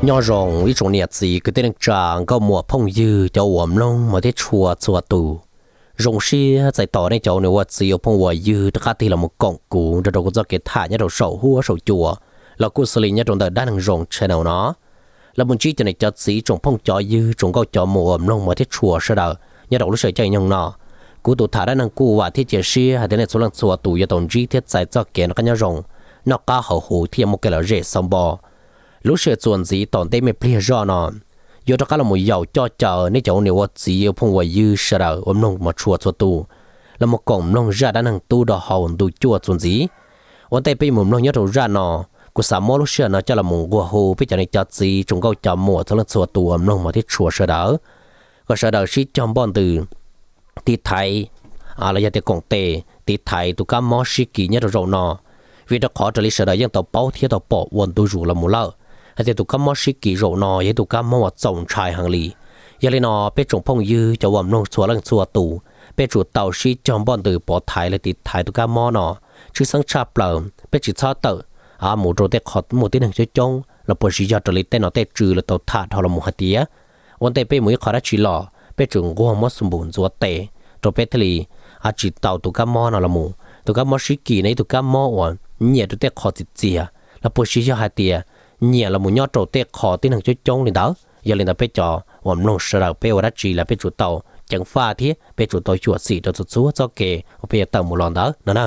Nyob zoo ib tsoom niam txiv kwv tij neej tsa nkauj muam phooj ywg cov uas mloog mos thiab tshua txhua tus. Zoo siab txais tos nej cov niam ua txiv ua phooj ua ywg rov qab tig los mus koom kuv nrog rau kuv txoj kev tham nyob rau saum huab saum cua los kuj xws li nyob rau ntawm Dab Neeg Zoo channel no. Los mus ntsib cov niam cov txiv tsoom phooj cov ywg tsoom nkauj cov muam uas mloog mos thiab tshua sawv daws nyob rau lub sij hawm caij nyoog no. Kuv tus tham dab neeg kuj vam thiab cia siab hais tias nej txhua leej txhua tus yuav tau ntsib thiab txais txoj kev noj qab nyob zoo, noj qab haus huv thiab muaj kev lom zem xauv npo. Lub sij hawm txuas ntxiv tom ntej me pliag zoj no, yuav rov qab los mus yaum coj caw nej cov ua niam ua txiv ua phooj ua ywg sawv daws uas mloog mos tshua txhua tus los mus koom mloog zaj dab neeg tub do hau ntu cuaj txuas ntxiv. Ua ntej peb yuav mus mloog nyob rau zaj no, kuv xav muab lub sij hawm no coj los mus nquag hu peb cov niam cov txiv tsoom nkauj cov muam txhua leej txhua tus uas mloog mos thiab tshua sawv daws kom sawv daws sib cog npoj ntws tiv thaiv los yog tias koom tes tiv thaiv tus kab mob sib kis nyob rau zaum no. Vim rau qhov raws li sawv daws yeej tau paub thiab tau pom ua ntu zus los mus lawm hais tias tus kab mob sib kis zaum no yog ib tus kab mob uas txaus ntshai heev li. Yog li no peb tsoom phooj ywg cov uas mloog txhua leej txhua tus, peb tsum tau sib cog npoj ntws pov thaiv los tiv thaiv tus kab mob no. Tshwj xeeb tshaj plaws peb tsis txhob tawm mus rau tej qhov muaj tib neeg coob coob los puas tsis yog raws li tej nom tej tswv lawv tau tham dhau los mus hais tias ua ntej peb mus ib qho dab tsi los peb tsum nquag muab xub npum ntxuav tes rau peb thiaj li tsis tau tus kab mob no los mus. Tus kab mob sib kis no ib tug kab mob uas nyiam rau tej qhov txias txias los puas tsis yog hais tias nyiam los mus nyob rau tej qhov tib neeg coob coob li ntawd. Yog li ntawd peb cov uas mloog sawv daws peb ua dab tsi los peb tsum tau ceev faj thiab peb tsum tau xyuam xim rau txhua txhua txoj kev uas peb yuav tawm mus los ntawd no na.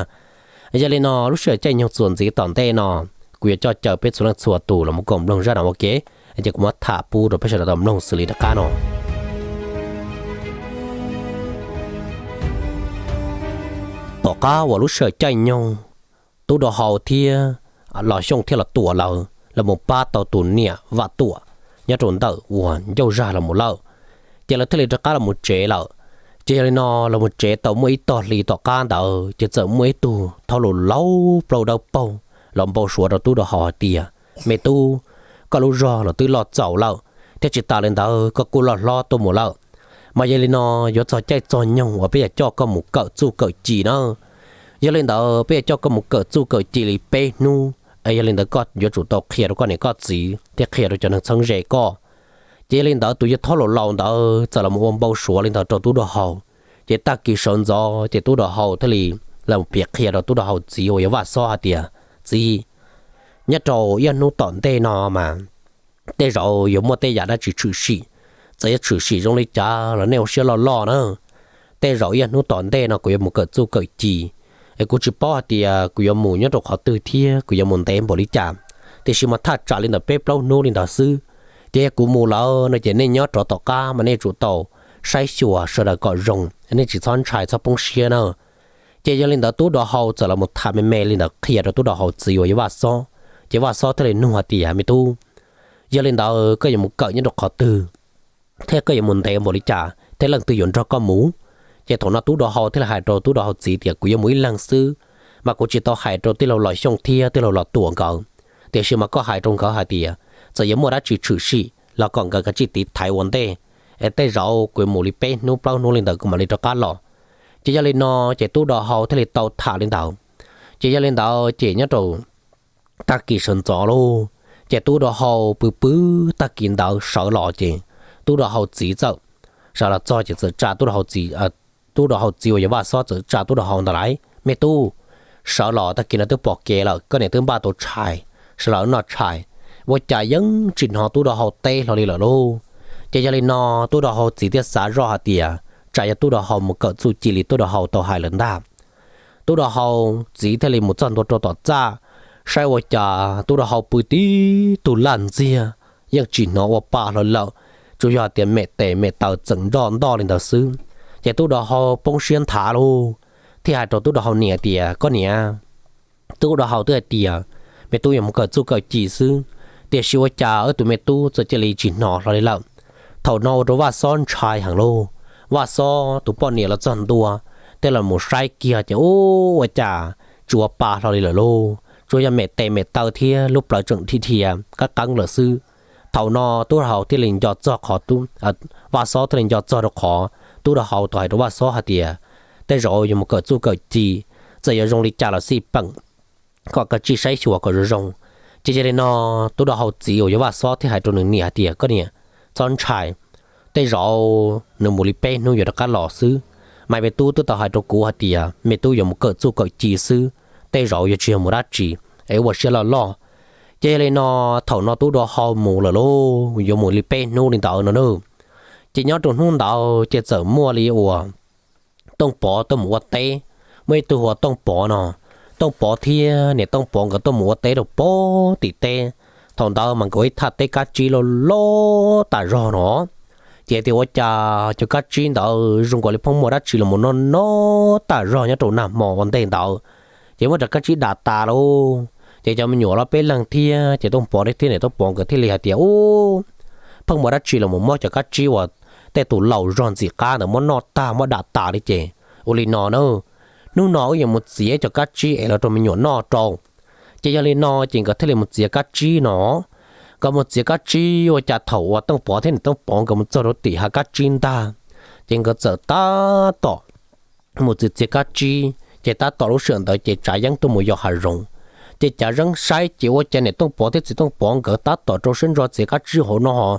Yog li no lub sij hawm caij nyoog txuas ntxiv tom ntej no, kuv yuav coj caw peb txhua leej txhua tus los mus koom mloog zaj no ua ke, ces kuv muab tham pub rau peb sawv daws tau mloog xws li rov qab no. Tom qab uas lub sij hawm caij nyoog, Tub Do Hau thiab Los Xyooj thiab Los Tuam lawv los mus pab tau tus niam Vam Tuam nyob rau ntawm uas ncauj zag los mus lawm, ces lawv thiaj li rov qab los mus tsev lawm. Ces yog li no los mus tsev tau muaj ib tog hli tom qab ntawd ces txawm muaj ib tug thauj lus laus plaub dawb paug los npau suav rau Tub Do Hau hais tias, me tub, koj lub zog los twb loj txaus lawm, thiab tsis tas li ntawd koj kuj loj hlob tuaj mus lawm. Mas yog li no yuav txog caij txog nyoog uas peb yuav coj koj mus kawm txuj kawm ci na. Yog li ntawd peb yuav coj koj mus kawm txuj kawm ci li peb hnub, yog li ntawd koj yuav tsum tau qhia rau koj niam koj txiv thiab qhia rau cov neeg txheeb ze koj. Ces yog li ntawd tus yawg thauj lus laus ntawd txawm los ua npau suav li ntawd rau Tub Do Hau. Ces tag kis sawv ntxov ces Tub Do Hau thiaj li los piav qhia rau Tub Do Hau txiv uas yog Vaj Xob hais tias, txiv, nyob rau ib hnub tom ntej no mas tej zaum yuav muaj tej yam dab tsi tshwm sim. Txawm yuav tshwm sim zoo li cas los nej ua siab loj loj na. Tej zaum ib hnub tom ntej no kuv yuav mus kawm txuj kawm ci, es kuv tsis paub hais tias kuv yuav mus nyob rau qhov twg thiab kuv yuav mus ntev npaum li cas. Tiam sis mas thaj tsam li ntawm peb plaub hnub li ntawd xwb. Ces yog kuv mus lawm no ces nej nyob rov tom qab mas nej tsum tau saib xyuas sawv daws kom zoo, nej tsis txhob ntshai txhob poob siab na. Ces yog li ntawd Tub Do Hau txawm los mus tham me me li ntawd qhia rau Tub Do Hau txiv uas yog Vaj Xob. Ces Vaj Xob thiaj li nug hais tias, me tub, yog li ntawd koj yuav mus kawm nyob rau qhov twg thiab koj yuav mus ntev npaum li cas thiab leej twg yuav nrog koj mus? Ces thaum no Tub Do Hau thiaj li hais rau Tub Do Hau txiv tias, kuv yuav mus ib leeg xwb, mas kuv tsis tau hais rau tij laug Los Xyooj thiab tij laug Los Tuam nkawd. Tiam sis mas koj hais rau nkawd hais tias txawm yuav muaj dab tsi tshwm sim los kom nkawd kav tsij tiv thaiv ua ntej, es tej zaum kuv mus li peb hnub plaub hnub li ntawd kuv mam li rov qab los. Ces yog li no ces Tub Do Hau thiaj li tau tham li ntawd. Ces yog li ntawd ces nyob rau tag kis sawv ntxov lauj, ces Tub Do Hau pw pw tag kis ntawd sawv los ces Tub Do Hau txiv txawm sawv los txog ces txawm tsa Tub Do Hau txiv, Tub Do Hau txiv uas yog Vaj Xob txawm tsa Tub Do Hau ntawd lais, me tub, sawv los tag kis no twb pom kev lawm, koj niam twb npaj tau tshais, sawv los noj tshais. Ua cas yeej tsis hnov Tub Do Hau teb hlo li lawm lauj. Ces yog li no Tub Do Hau txiv thiaj xav zoj hais tias tsam yog Tub Do Hau mus kawm txuj ci li Tub Do Hau tau hais lawm ntag. Tub Do Hau txiv thiaj li mus txog ntua rau tom txaj, saib ua cas Tub Do Hau pw tib tug laj ntxiag, yeej tsis hnov ua pa hlo lawm, tsuas yog tias mem tes mem taw txeem nroj ntoj li ntawd xwb. Ces Tub Do Hau poob siab nthav lauj, thiaj hais rau Tub Do Hau niam tias, koj niam, Tub Do Hau twb hais tias me tub yuav mus kawm txuj kawm ci xwb, tiam sis ua cas wb tus me tub txawm cia li tsis hnov hlo li lawm. Thaum no ua rau Vaj Xob ntshai heev lauj. Vaj Xob tus poj niam los txog ntua, thiaj los mus saib kiag ces ua cas tsis ua pa hlo li lawm lauj, tsuas yog mem tes mem taw thiab lub plawv tseem dhia dhia qeeb qeeb lawm xwb. Thaum no Tub Do Hau thiaj li nco txog qhov, Vaj Xob thiaj li nco txog rau qhov Tub Do Hau tau hais rau Vaj Xob hais tias tej zaum yuav mus kawm txuj kawm ci, txawm yuav zoo li cas los xij peem kom kav tsij saib xyuas kom zoo zoo. Ces yog li no, tub do hau txiv uas yog Vaj Xob thiaj hais rau nws niam hais tias, koj niam, txhob ntshai, tej zaum nws mus li peb hnub yuav rov qab los xwb. Mas me tub twb tau hais rau kuv hais tias me tub yuav mus kawm txuj kawm ci xwb, tej zaum yuav tsis yog mus dab tsi, es ua siab loj loj. Ces yog li no, thaum no tub do hau mus lawm lauj, yuav mus li peb hnub li ntawd no na. Ces nyob rau hnub ntawd ces txawm muaj li uas Tooj Pov tuaj mus ua teb, muaj ib tug hu ua Tooj Pov no. Tooj Pov thiab niam Tooj Pov nkawd tuaj mus ua teb rau pem tim teb. Thaum ntawd mas nkawd ib thaj teb kab tsib loj loj tas zog no. Ces tias ua cas cov kab tsib ntawd zoo nkaus li pheej muaj dab tsi los noj noj tas zog nyob rau nag hmo ua ntej ntawd. Ces muab cov kab tsib dam tas lauj. Ces cov me nyuam los peb leeg thiab ces Tooj Pov thiab niam Tooj Pov nkawd thiaj li hais tias, ub, pheej muaj dab tsi los mob cov kab tsib uas tej tus laus zog ntxim qab ntawd muab noj tag muab dam tas li ces, ua li no na, hnub no wb yuav mus txiav cov kab tsib es los rau me nyuam noj rau. Ces yog li no ces nkawd thiaj li mus txiav kab tsib no. Nkawd mus txiav kab tsib ua cas thaum uas Tooj Pov thiab niam Tooj Pov nkawd mus txog rau tim hav kab tsib ntag, ces nkawd txawm tab tom mus txiav txiav kab tsib, ces tab tom lub sij hawm ntawd ces Tsav Yeeb tuaj mus yos hav zoov. Ces Tsav Yeeb saib ces ua cas niam Tooj Pov thiab txiv Tooj Pov nkawd tab tom rau siab ntso txiav kab tsib hauv no ho,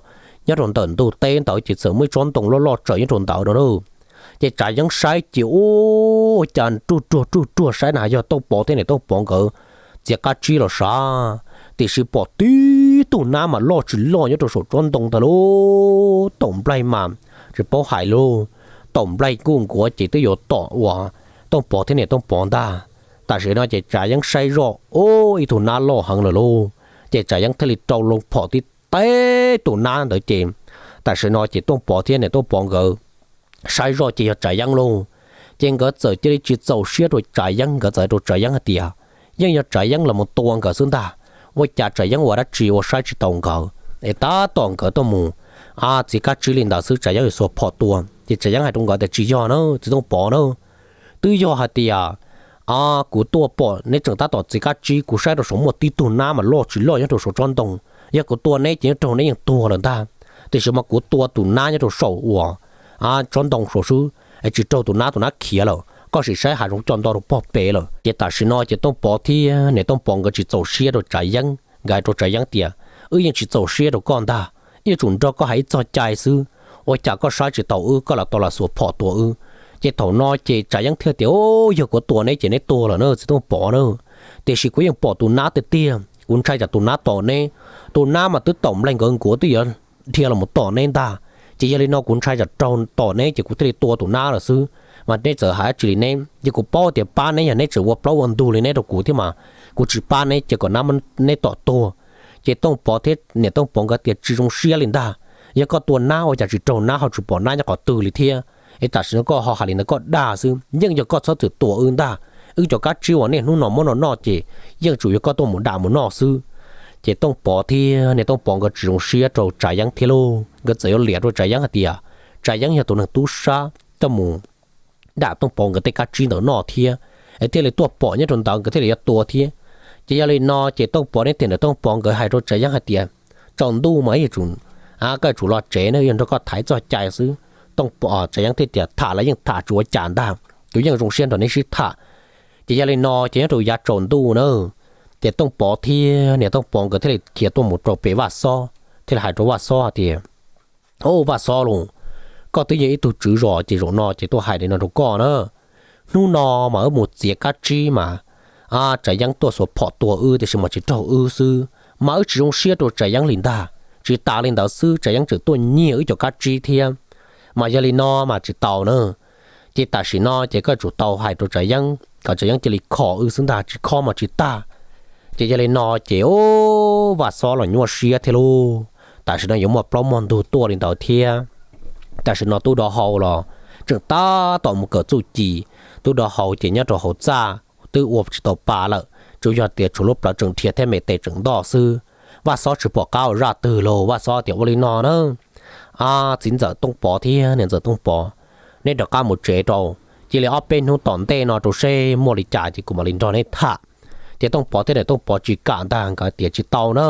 nyob rau ntawm ntug teb ntawd ces txawm muaj ib tsob ntoo loj loj tsawm nyob rau ntawd no lauj. Ces Tsav Yeeb saib ces ua cas ruj ruag ruj ruag saib na yog Tooj Pov thiab niam Tooj Pov nkawd txiav kab tsib los sav, tiam sis pom tib tug nab mas loj tsis loj nyob rau saum tsob ntoo ntawd lauj. Taum nplaig mas tsis paub hais lauj, taum nplaig kuj nkuav ces twb yuav tom uas Tooj Pov thiab niam Tooj Pov ntag. Tam sim no ces Tsav Yeeb saib zoj, ub, ib tug nab loj heev lawm lauj. Ces Tsav Yeeb thiaj li rau loo phom tib teb tus nab ntawd ces tam sim no ces Tooj Pov thiab niam Tooj Pov nkawd saib zoj ces yog Tsav Yeeb lauj. Ces nkawd txawm cia li tsis txaus siab rau Tsav Yeeb, nkawd txawm hais rau Tsav Yeeb hais tias yeej yog Tsav Yeeb los mus tua nkawd xwb ntag, ua cas Tsav Yeeb ua dab tsi ua saib tsis taus nkawd, es tab tom nkawd tuaj mus txiav kab tsib li ntawd xwb Tsav Yeeb yuav xuas phom tua. Ces Tsav Yeeb hais rau nkawd tias tsis yog na txiv Tooj Pov na, twb yog hais tias kuv tuaj pom neb tseem tab tom txiav kab tsib, kuv saib rau saum muaj tib tug nab mas loj tsis loj nyob rau saum tsob ntoo, yog kuv tua neb ces nyob raug neb yeej tuag lawm ntag. Tiam sis mas kuv tua tus nab nyob rau saum uas tsob ntoo saud xwb es tsis raug tus nab, tus nab khiav lawm, koj sim saib hav zoov coj nto rau pog pem lawm. Ces tam sim no ces Tooj Pov thiab niam Tooj Pov nkawd tsis txaus siab rau Tsav Yeeb, nkawd hais rau Tsav Yeeb tias wb yeej tsis txaus siab rau koj ntag, yuav tsum nrog koj hais ib txog cai xwb, ua cas koj saib tsis taus wb koj los tau los xuas phom tua wb. Ces thaum no ces Tsav Yeeb thiaj tias yog kuv tua neb ces neb tuag lawm na txiv Tooj Pov na, tiam sis kuv yeej pom tus nab tiag tiag, kuv ntshai tsam tus nab tom neb, tus nab mas twb taum nplaig nkawd nkuav twb yuav dhia los tom neb ntag. Ces yog li no kuv ntshai tsam raug tom neb ces kuv thiaj li tua tus nab lawm xwb, mas neb txawm hais dab tsi li neb, ces kuv paub tias pab neb yog neb tseem ua plaub ua ntug li neb rau kuv thiab mas kuv tsis pab neb ces kom nab neb tom tuag. Ces Tooj Pov thiab niam Tooj Pov nkawd tias tsis zoo siab li ntag, yog koj tua nab ua cas tsis raug nab ho tsis pom nab nyob qhov twg li thiab, es tam sim no koj ho hais li ntawd koj dag xwb, yeej yog koj txhob txwm tua wb ntag, wb cov kab tsib uas niaj hnub no muab noj noj ces yeej tsuas yog koj tuaj mus dam mus noj xwb. Ces Tooj Pov thiab niam Tooj Pov nkawd tsis zoo siab rau Tsav Yeeb thiab lauj, nkawd txawm yuav liam rau Tsav Yeeb hais tias Tsav Yeeb yog tus neeg tub sab tuaj mus dam Tooj Pov nkawd tej kab tsib ntawd noj thiab, es thiaj li tuaj pom nyob rau ntawd nkawd thiaj li yuav tua thiab. Ces yog li no ces Tooj Pov neb tiam ntawm Tooj Pov nkawd hais rau Tsav Yeeb hais tias tsaus ntuj mas yuav tsum, koj yuav tsum los tsev ne, yog nrog koj tham txoj cai xwb. Tooj Pov, Tsav Yeeb thiaj tias tham los yeej tham tsis ua cas ntag, kuv yeej zoo siab nrog neb sib tham. Ces yog li no ces nyob rau yav tsaus ntuj na, ces Tooj Pov thiab niam Tooj Pov nkawd thiaj li khiav tuaj mus rau pem Vaj Xob, thiaj li hais rau Vaj Xob hais tias, o, Vaj Xob lauj, koj twb yog ib tug tswv zos ces zaum no ces tuaj hais li no rau koj na. Hnub no mas wb mus txiav kab tsib mas Tsav Yeeb tuaj xuas phom tua wb tiam sis mas tsis raug wb xwb, mas wb tsis zoo siab rau Tsav Yeeb li ntag. Tsis tas li ntawd xwb Tsav Yeeb tseem tuaj nyiag wb cov kab tsib thiab, mas yog li no mas tsis tau na. Ces tam sim no ces koj yuav tsum tau hais rau Tsav Yeeb kom Tsav Yeeb cia li kho wb xwb ntag, tsis kho mas tsis tag. Ces yog li no ces, o, Vaj Xob los nyuaj siab thiab lauj, tam sim no yuav muaj plaub muaj ntug tuaj li ntawd thiab. Tam sim no tub do hau los tseem tab tom mus kawm txuj ci, tub do hau ces nyob rau hauv txaj twb ua tsis tau pa lawm, tsuas yog tias tshuav lub plawv tseem dhia thiab me tes tseem ntoj xwb. Vaj Xob tsis pom qab ua zaj twg los Vaj Xob tias ua li no na, txiv ntxawm Tooj Pov thiab niam ntxawm Tooj Pov, neb rov qab mus tsev rau, cia li ob peb hnub tom ntej no rau seb muaj li cas ces kuv mam li nrog neb tham. Ces Tooj Pov thiab niam Tooj Pov tsis kam ntag, nkawd tias tsis tau na,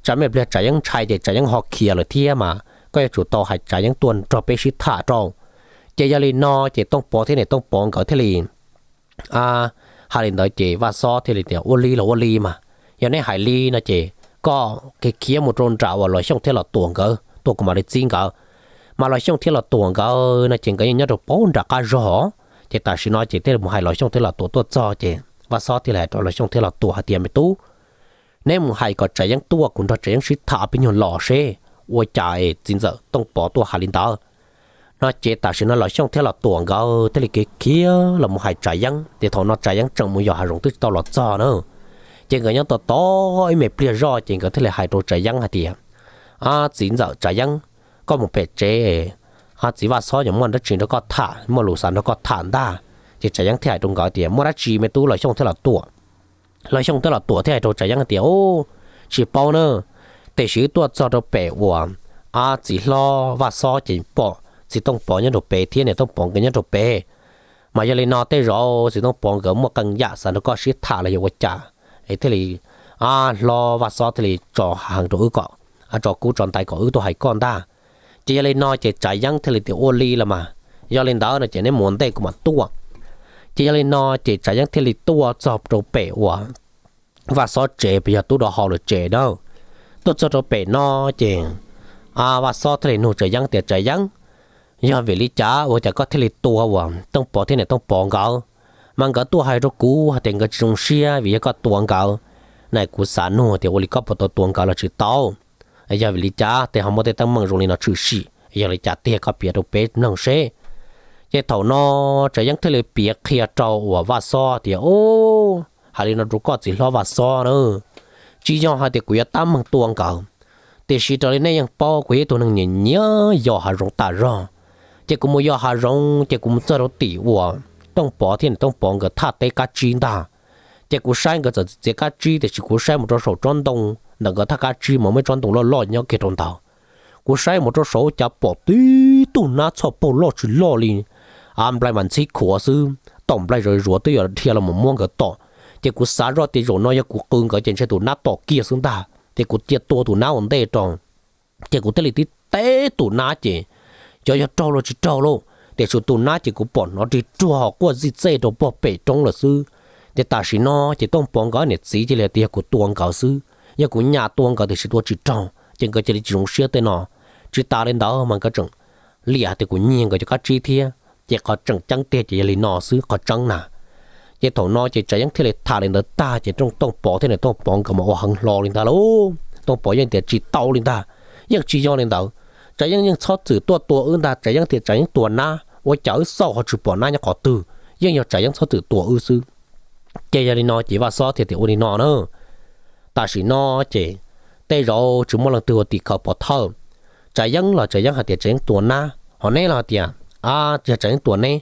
tsam me pliag Tsav Yeeb ntshai ces Tsav Yeeb ho khiav lawm thiab mas koj yuav tsum tau hais Tsav Yeeb tuaj nrog peb sib tham rau. Ces yog li no ces Tooj Pov thiab niam Tooj Pov nkawd thiaj li hais li ntawd ces Vaj Xob thiaj li tias ua li los ua li mas, Yog neb hais li no ces koj khiav khiav mus rau nram uas Los Xyooj thiab Los Tuam nkawd tuaj kuv mam li txib nkawd. Mas Los Xyooj thiab Los Tuam nkawd no ces nkawd yeej nyob rau pem nram qab zog. Ces tam sim no ces thiaj li mus hais Los Xyooj thiab Los Tuam tuaj txog ces Vaj Xob thiaj li hais rau Los Xyooj thiab Los Tuam hais tias, Me tub, neb mus hais kom Tsav Yeeb tuaj kuv nrog Tsav Yeeb sib tham peb nyuag los seb ua cas es txiv ntxawm Tooj Pov tuaj hais li ntawd. No ces tam sim no Los Xyooj thiab Los Tuam nkawd thiaj li khiav khiav los mus hais Tsav Yeeb, ces thaum no Tsav Yeeb tseem mus yos hav zoov twb tsis tau los txog na. Ces nkawd nyob tos tos ib me pliag zoj ces nkawd thiaj li hais rau Tsav Yeeb hais tias, Txiv ntxawm Tsav Yeeb, koj mus pem tsev, txiv Vaj Xob yuav muaj dab tsi nrog koj tham, muaj lus xav nrog koj tham ntag. Ces Tsav Yeeb thiaj hais rau nkawd tias, Muaj dab tsi me tub Los Xyooj thiab Los Tuam? Los Xyooj thiab Los Tuam thiaj hais rau Tsav Yeeb tias, Tsis paub na, tiam sis wb tuaj txog rau pem uas txiv hlob Vaj Xob ces pom txiv Tooj Pov nyob rau pem thiab niam Tooj Pov nkawd nyob rau pem. Mas yog li no tej zaum txiv Tooj Pov nkawd muaj qee yam xav nrog koj sib tham los yog ua cas es thiaj li hlob Vaj Xob thiaj li tso heev rau wb kom, tso kub tso ntais kom wb tuaj hais koj ntag. Ces yog li no ces Tsav Yeeb thiaj li tias, Ua li los mas, yog li ntawd no ces neb mus ua ntej kuv mam tuaj. Ces yog li no ces Tsav Yeeb thiaj li tuaj txog rau pem uas Vaj Xob tsev, pem yog tub rau hauv lawm tsev na. Tuaj txog rau pem no ces Vaj Xob thiaj li nug Tsav Yeeb tias, Tsav Yeeb, yog vim li cas ua cas koj thiaj li tua uas Tooj Pov thiab niam Tooj Pov nkawd? Mas nkawd tuaj hais rau kuv hais tias nkawd tsis zoo siab vim yog koj tua nkawd. Na kuv xav nug tias ua li koj puas tau tua nkawd los tsis tau? Yog vim li cas tej ho muaj tej teeb meem zoo li no tshwm sim, yog li cas tiag koj piav rau peb mloog seb. Ces thaum no Tsav Yeeb thiaj li piav qhia rau uas Vaj Xob tias, Hais li no rau koj txiv hlob Vaj Xob na, tsis yog hais tias kuv yuav tab meeg tua nkawd, tiam sis raws li nej yeej paub kuv yog ib tug neeg nyiam nyiam yos hav zoov tas zog. Ces kuv mus yos hav zoov ces kuv mus txog rau tim uas Tooj Pov thiab niam Tooj Pov nkawd thaj teb qab tsib ntag. Ces kuv saib nkawd txawm txiav qab tsib tiam sis kuv saib mus rau saum tsob ntoo ntawm nkawd thaj qab tsib mas muaj ib tsob ntoo loj loj nyob kiag rau ntawd. Kuv saib mus rau saum ua cas pom tib tug nab txhoj paug loj tsis loj li, a nplai mas ntxhib khuav xwb, tom nplai zuav zuav twb yuav dhia los mus muab nkawd tom. Ces kuv xav zoj tias zaum no yog kuv qw nkawd ces ntshe tus nab tom kiag xwb ntag, ces kuv cia tua tus nab ua ntej rau. Ces kuv thiaj li tib teb tus nab ces xyov yog raug los tsis raug lauj, tiam sis tus nab ces kuv pom hnov rig ruag ho quaj zij txej rau pog pem roob lawm xwb. Ces tam sim no ces Tooj Pov nkawd niam txiv cia li tias yog kuv tua nkawd xwb, yog kuv nyam tua nkawd tiam sis tua tsis raug ces nkawd cia li tsis zoo siab tej no. Tsis tas li ntawd mas nkawd tseem liam tias kuv nyiag nkawd cov qab tsib thiab. Ces qhov tseem ceeb tiag ces yog li no xwb qhov tseeb na. Ces thaum no ces Tsav Yeeb thiaj li tham li ntawd tag ces Tooj Pov thiab niam Tooj Pov nkawd mas ua heev hlo li ntag lauj. Tooj Pov yeej tias tsis tau li ntag, yeej tsis yog li ntawd. Tsav Yeeb yeej txhob txwm tuaj tua wb ntag, Tsav Yeeb tias Tsav Yeeb tua nab, ua cas wb xauj ho tsis pom nab nyob qhov twg, yeej yog Tsav Yeeb txhob txwm tua wb xwb. Ces yog li no ces Vaj Xob thiaj tias ua li no na, tam sim no ces tej zaum tsis muaj leej twg ua tim khawv pov thawj. Tsav Yeeb los Tsav Yeeb hais tias Tsav Yeeb tua nab, ho neb los hais tias, a, yog Tsav Yeeb tua neb.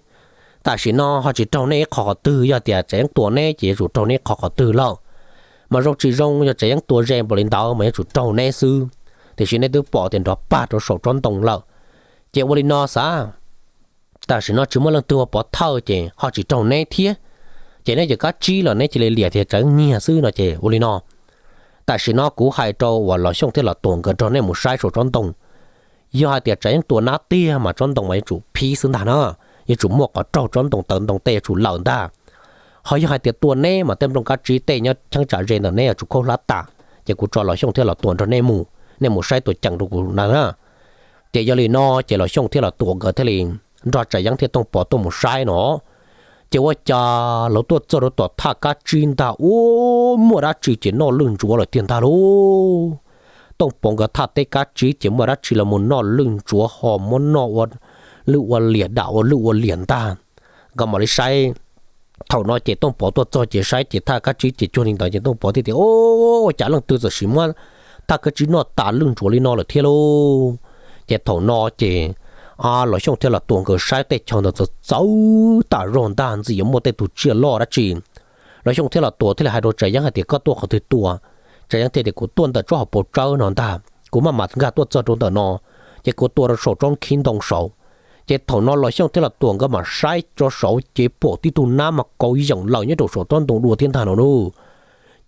Tam sim no ho tsis raug neb ib qho qhov twg, yog tias Tsav Yeeb tua neb ces yuav tsum raug neb ib qho qhov twg lawm. Mas zoo tsis zoo yog Tsav Yeeb tua ze npaum li ntawd mas yuav tsum raug neb xwb. Tiam sis nej twb pom tias nrov pag rau saum tsob ntoo lawm. Ces ua li no xav, tam sim no tsis muaj leej twg ua pov thawj ces ho tsis raug neb thiab. Ces neb cov qab tsib los neb cia li liam tias Tsav Yeeb nyiag xwb no ces ua li no. Tam sim no kuv hais rau uas Los Xyooj thiab Los Tuam nkawd nrog nej mus saib saum tsob ntoo. Yog hais tias Tsav Yeeb tua nab tiag mas tsob ntoo mas yuav tsum phib xwb ntag na, yuav tsum muaj qhov raug tsob ntoo tawv ntoo tej yuav tsum lawm ntag. Ho yog hais tias tua neb mas tej nplooj qab tsib tej nyob cheeb tsam ze ntawm neb yuav tsum khaub hlab tas. Ces kuv tso Los Xyooj thiab Los Tuam nrog nej mus, nej mus saib tua ceem rau kuv na. Ces yog li no ces Los Xyooj thiab Los Tuam nkawd thiaj li nrog Tsav Yeeb thiab Tooj Pov tuaj mus saib no. Ces ua cas lawv tuaj txog rau tom thaj kab tsib ntag ua muaj dab tsi ces noj lwj ntsuav lawm tiag ntag lauj. Tooj Pov nkawd thaj teb kab tsib ces muaj dab tsi los mus noj lwj ntsuav ho muab noj ua lwj ua liam dam ua lwj ua liam ntag. Nkawd mam li saib, thaum no ces Tooj Pov tuaj txog ces saib ces thaj kab tsib ces cuag li ntawd ces Tooj Pov thiaj tias, Ua cas leej twg txawm sim muab thaj kab tsib noj tas lwj ntsuav li no lawm thiab lauj? Ces thaum no ces Los Xyooj thiab Los Tuam nkawd saib tej chaw ntawd txawv txawv tas zog ntag, ntxim yuav muaj tej tus tsiaj loj dab tsi. Los Xyooj thiab Los Tuam thiaj li hais rau Tsav Yeeb hais tias, Koj tuaj qhov twg tua? Tsav Yeeb thiaj tias, Kuv tuaj ntawm tsob hauv paus tsawb no ntag, kuv maj mam nkag tuaj txog rau ntawm no, ces kuv tua rau saum tsob khib ntoo saud. Ces thaum no Los Xyooj thiab Los Tuam nkawd mam saib rau saud ces pom tib tug nab mas kauv yeem lawm nyob rau saum tsob ntoo dua thiab ntag no lauj.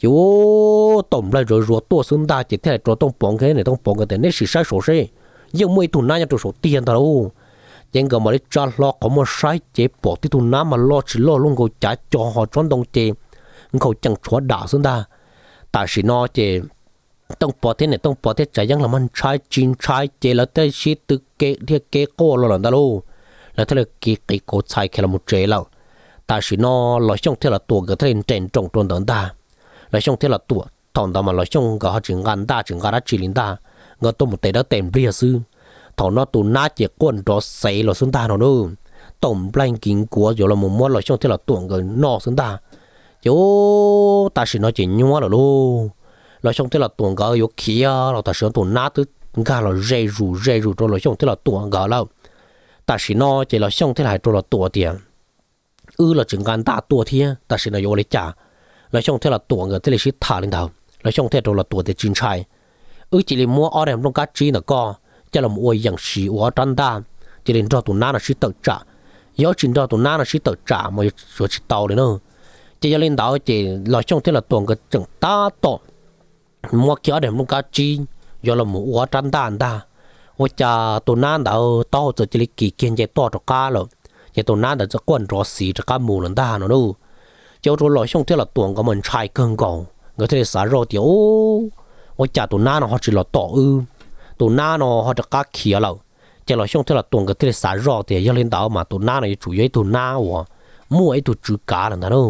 Ces ua tom nplaig zuav zuav tuaj xwb ntag ces thiaj li rau Tooj Pov nkawd, Tooj Pov nkawd tias, Neb sim saib saud seb, yeej muaj ib tug nab nyob rau saud tiag ntag lauj. Ces nkawd mam li tsa hlo qhov muag saib ces pom tib tug nab mas loj tsis loj luaj nkaus cav co ho tsob ntoo ces nkhaus cees tshuav dam xwb ntag. Tam sim no ces Tooj Pov thiab niam Tooj Pov thiab Tsav Yeeb los mas ntshai tsis ntshai ces lawv thiaj sib tw kev dhia kev quaj los lawm ntag lauj. Lawv thiaj li qiv qiv kauv txhais khiav los mus tsev lawm. Tam sim no Los Xyooj thiab Los Tuam nkawd thiaj li nres nroos rau ntawd ntag. Los Xyooj thiab Los Tuam thaum ntawd mas Los Xyooj nkawd ho tsis nqa ntaj tsis nqa dab tsi li ntag, nkawd tuaj mus tes dawb tes npliag xwb. Thaum no tus nab ces quaj nrov xev los xwb ntag no na, taum nplaig nkis nkuav yuav los mus muab Los Xyooj thiab Los Tuam nkawd noj xwb ntag. Ces ub, tam sim no ces nyuaj lawm lauj. Los Xyooj thiab Los Tuam nkawd yuav khiav los tam sim no tus nab twb nkag los ze zus ze zus rau Los Xyooj thiab Los Tuam nkawd lawm. Tam sim no ces Los Xyooj thiaj li hais rau Los Tuam tias, wb los tsis nqa ntaj tuaj thiab, tam sim no yuav ua li cas? Los Xyooj thiab Los Tuam nkawd thiaj li sib tham li ntawd, Los Xyooj thiaj rau Los Tuam tias, tsis ntshai, wb cia li muab ob daim nplooj kab tsib ntawm koj coj los ua yees siv ua ob rab ntaj, cia li nrog tus nab no sib tawm tsam. Yog tsis nrog tus nab no sib tawm tsam mas yuav tsis tau li na. Ces yog li ntawd ces Los Xyooj thiab Los Tuam nkawd tseem tab tom muab kiag ob daim nplooj kab tsib yuav los mus ua ob rab ntaj ntag, ua cas tus nab ntawd taub hau txawm cia li kis kiag nce toj rov qab lawm. Ces tus nab ntawd txawm quaj nrov xiv rov qab mus lawm ntag no na. Ces ua rau Los Xyooj thiab Los Tuam nkawd mas ntshai kawg nkaus, nkawd thiaj li xav zoj tias, ub, ua cas tus nab no ho tsis los tom wb, tus nab no ho rov qab khiav lawm. Ces Los Xyooj thiab Los Tuam nkawd thiaj li xav zoj tias yog li ntawd mas tus nab no yuav tsum yog ib tug nab uas muaj ib tug tswv kav lawm ntag na.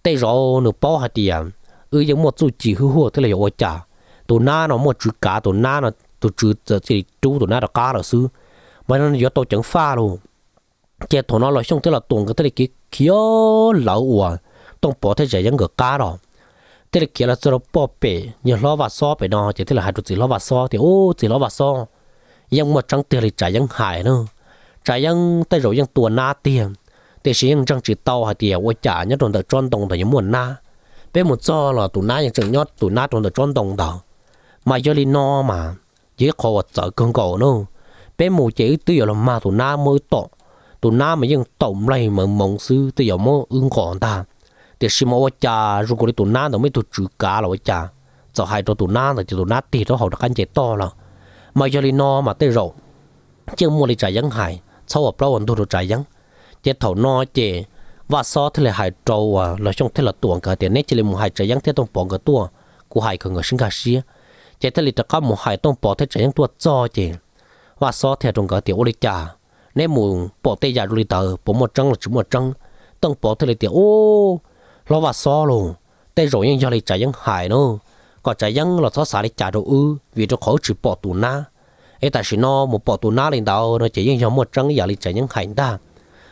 Tej zaum nws paub hais tias wb yeej muaj txuj ci hwj huaj thiab los yog ua cas, tus nab no muaj tswv kav, tus nab no tus tswv txawm cia li rub tus nab rov qab lawm xwb, mas yuav tau ceev faj lauj. Ces thaum no Los Xyooj thiab Los Tuam nkawd thiaj li khiav lawv uas Tooj Pov thiab Tsav Yeeb nkawd qab los, thiaj li khiav los txog rau pem yawg hlob Vaj Xob pem no ces thiaj li hais rau txiv hlob Vaj Xob tias, ub, txiv hlob Vaj Xob, yeej muaj tseeb tiag li Tsav Yeeb hais na. Tsav Yeeb tej zaum yeej tua nab tiag, tiam sis yeej ntseeg tsis tau hais tias ua cas nyob rau ntawm tsob ntoo ntawd yuav muaj nab. Peb mus txog los tus nab yeej tseem nyob tus nab rau ntawm tsob ntoo ntawd. Mas yog li no mas yog ib qhov uas txawv kawg nkaus na. Peb mus ces wb twb yuav los mag tus nab muab wb tom, tus nab mas yeej taum nplaig mawv moov xwb twb yuav muab wb nqos ntag. Tiam sis mas ua cas zoo nkaus li tus nab ntawd muaj ib tug tswv kav los ua cas, txawm hais rau tus nab ntawd ces tus nab tig rau hauv rov qab nce toj lawm. Mas yog li no mas tej zaum yeej muaj li Tsav Yeeb hais, txhob ua plaub ua ntug rau Tsav Yeeb. Ces thaum no ces Vaj Xob thiaj li hais rau uas Los Xyooj thiab Los Tuam nkawd tias, neb cia li mus hais Tsav Yeeb thiab Tooj Pov nkawd tuaj, kuv hais kom nkawd sib nkag siab. Ces thiaj li rov qab mus hais Tooj Pov thiab Tsav Yeeb tuaj txog ces Vaj Xob thiaj rau nkawd tias, ua li cas neb mus pom tej yam zoo li ntawd puas muaj tseeb los tsis muaj tseeb? Tooj Pov thiaj li tias, ub, hlob Vaj Xob lauj, tej zaum yeej yog li Tsav Yeeb hais na, kom Tsav Yeeb los txhob xav li cas rau wb vim rau qhov wb tsis pom tus nab. Es tam sim no mus pom tus nab li ntawd no ces yeej yog muaj tseeb ib yam li Tsav Yeeb hais ntag.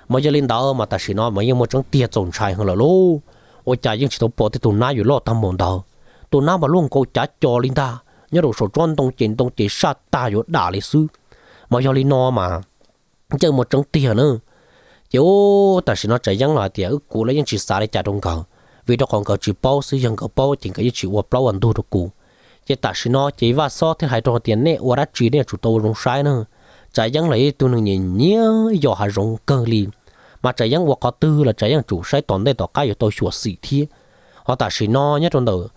Mas yog li ntawd mas tam sim no mas yeej muaj tseeb tiag txaus ntshai heev lawm lauj. Ua cas yeej tsis tau pom tej tus nab yuav loj tag npaum ntawd. Tus nab mas luaj nkaus cav co li ntag, nyob rau saum tsob ntoo ces ntoo ces saj tag yuav dam li xwb. Mas yog li no mas yeej muaj tseeb tiag na. Ces ub, tam sim no Tsav Yeeb los hais tias, wb, kuv los yeej tsis xav li cas rau nkawd, vim rau qhov nkawd tsis paub xwb, yog nkawd paub ces nkawd yeej tsis ua plaub ua ntug rau kuv. Ces tam sim no ces Vaj Xob thiaj hais rau tias, nej ua dab tsi nej yuav tsum tau ua zoo saib na. Tsav Yeeb los yog ib tug neeg nyiam nyiam yos hav zoov kawg li, mas Tsav Yeeb ua qhov twg los Tsav Yeeb tsum saib tom ntej tom qab yuav tau xyuam xim thiab. Ho tam sim no nyob rau ntawm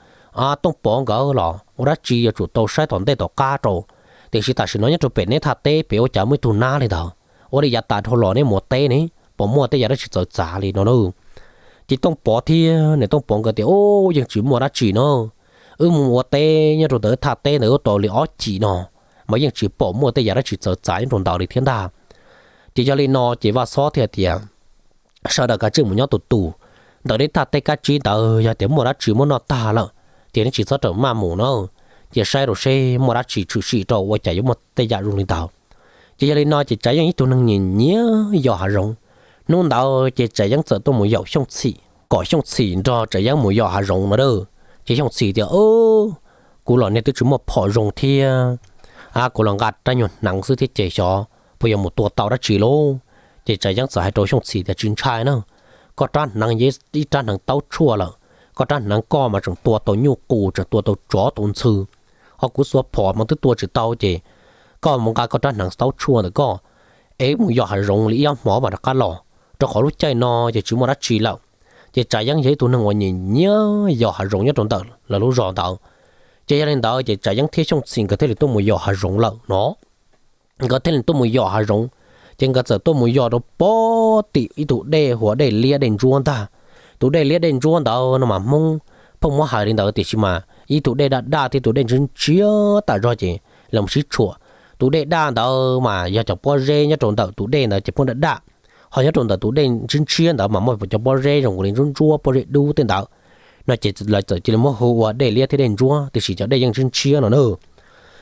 Tooj Pov nkawd los ua dab tsi yuav tsum tau saib tom ntej tom qab rau. Tiam sis tam sim no nyob rau pem neb thaj teb pem ua cas muaj ib tug nab li ntawd, ua li yav tas dhau los neb mus ua teb ne, puas muaj tej yam dab tsi txawv txav li no na? Ces Tooj Pov thiab niam Tooj Pov nkawd tias, ub, yeej tsis muaj dab tsi no, wb mus ua teb nyob rau ntawm thaj teb ntawd ua tau li ob chim no, mas yeej tsis pom muaj tej yam dab tsi txawv txav nyob rau ntawd li thiab ntag. Ces yog li no ces Vaj Xob thiaj tias, sawv daws kav tsij mus nyob tus tus, ntawm neb thaj teb kab tsib ntawd yog tias muaj dab tsi muab noj tag lawm ces neb tsis txhob rawm maj mus na, cia saib rau seb muaj dab tsi tshwm sim rau ua cas yuav muaj tej yam zoo li ntawd. Ces yog li no ces Tsav Yeeb ib tug neeg nyiam nyiam yos hav zoov. Hnub ntawd ces Tsav Yeeb txawm tuaj mus yaum Xyooj Txhim, kom Xyooj Txhim nrog Tsav Yeeb mus yos hav zoov no a. Ces Xyooj Txhim tias, kuv los niag twb tsis muaj phom zoo thiab, kuv los nqa rab nyuag hneev xwb thiab ces xyov puas yuav mus tua tau dab tsi lauj. Ces Tsav Yeeb txawm hais rau Xyooj Txhim tias, tsis ntshai na, koj rab hneev yog ib rab hneev taub tshuaj lawm, koj rab hneev koj mas tseem tua tau nyuj qus, tseem tua tau tsov tau ntxhw, ho kuv xuas phom mas twb tua tsis tau ces koj mus nqa koj rab hneev taub tshuaj ntawm koj es mus yos hav zoov li ib ob hmos mas rov qab los, rau qhov lub caij no ces tsis muaj dab tsi lawm. Ces Tsav Yeeb yog ib tug neeg uas nyiam nyiam yos hav zoov nyob rau ntawm lawv lub zos ntawd. Ces yog li ntawd ces Tsav Yeeb thiab Xyooj Txhim nkawd thiaj li tuaj mus yos hav zoov lawm no. Nkawd thiaj li tuaj mus yos hav zoov, ces nkawd txawm tuaj mus yos rau pem tim ib tug dej hu ua dej liab dej ntsuab ntag. Tus dej liab dej ntsuab ntawd no mas Hmoob pheej muab hais li ntawd tiam sis mas ib tug dej daj daj thiab tus dej ntshiab ntshiab tas zog ces los sib tshuam. Tus dej daj ntawd mas yog cov pob zeb nyob rau ntawm tus dej ntawd ces pheej daj daj, ho nyob rau ntawm tus dej ntshiab ntshiab ntawd mas muaj cov pob zeb zoo li ntsuab ntsuab pob zeb dub tej ntawd no ces lawv txawm cia li muab hu ua dej liab thiab dej ntsuab tiam sis cov dej yeej ntshiab ntshiab no na.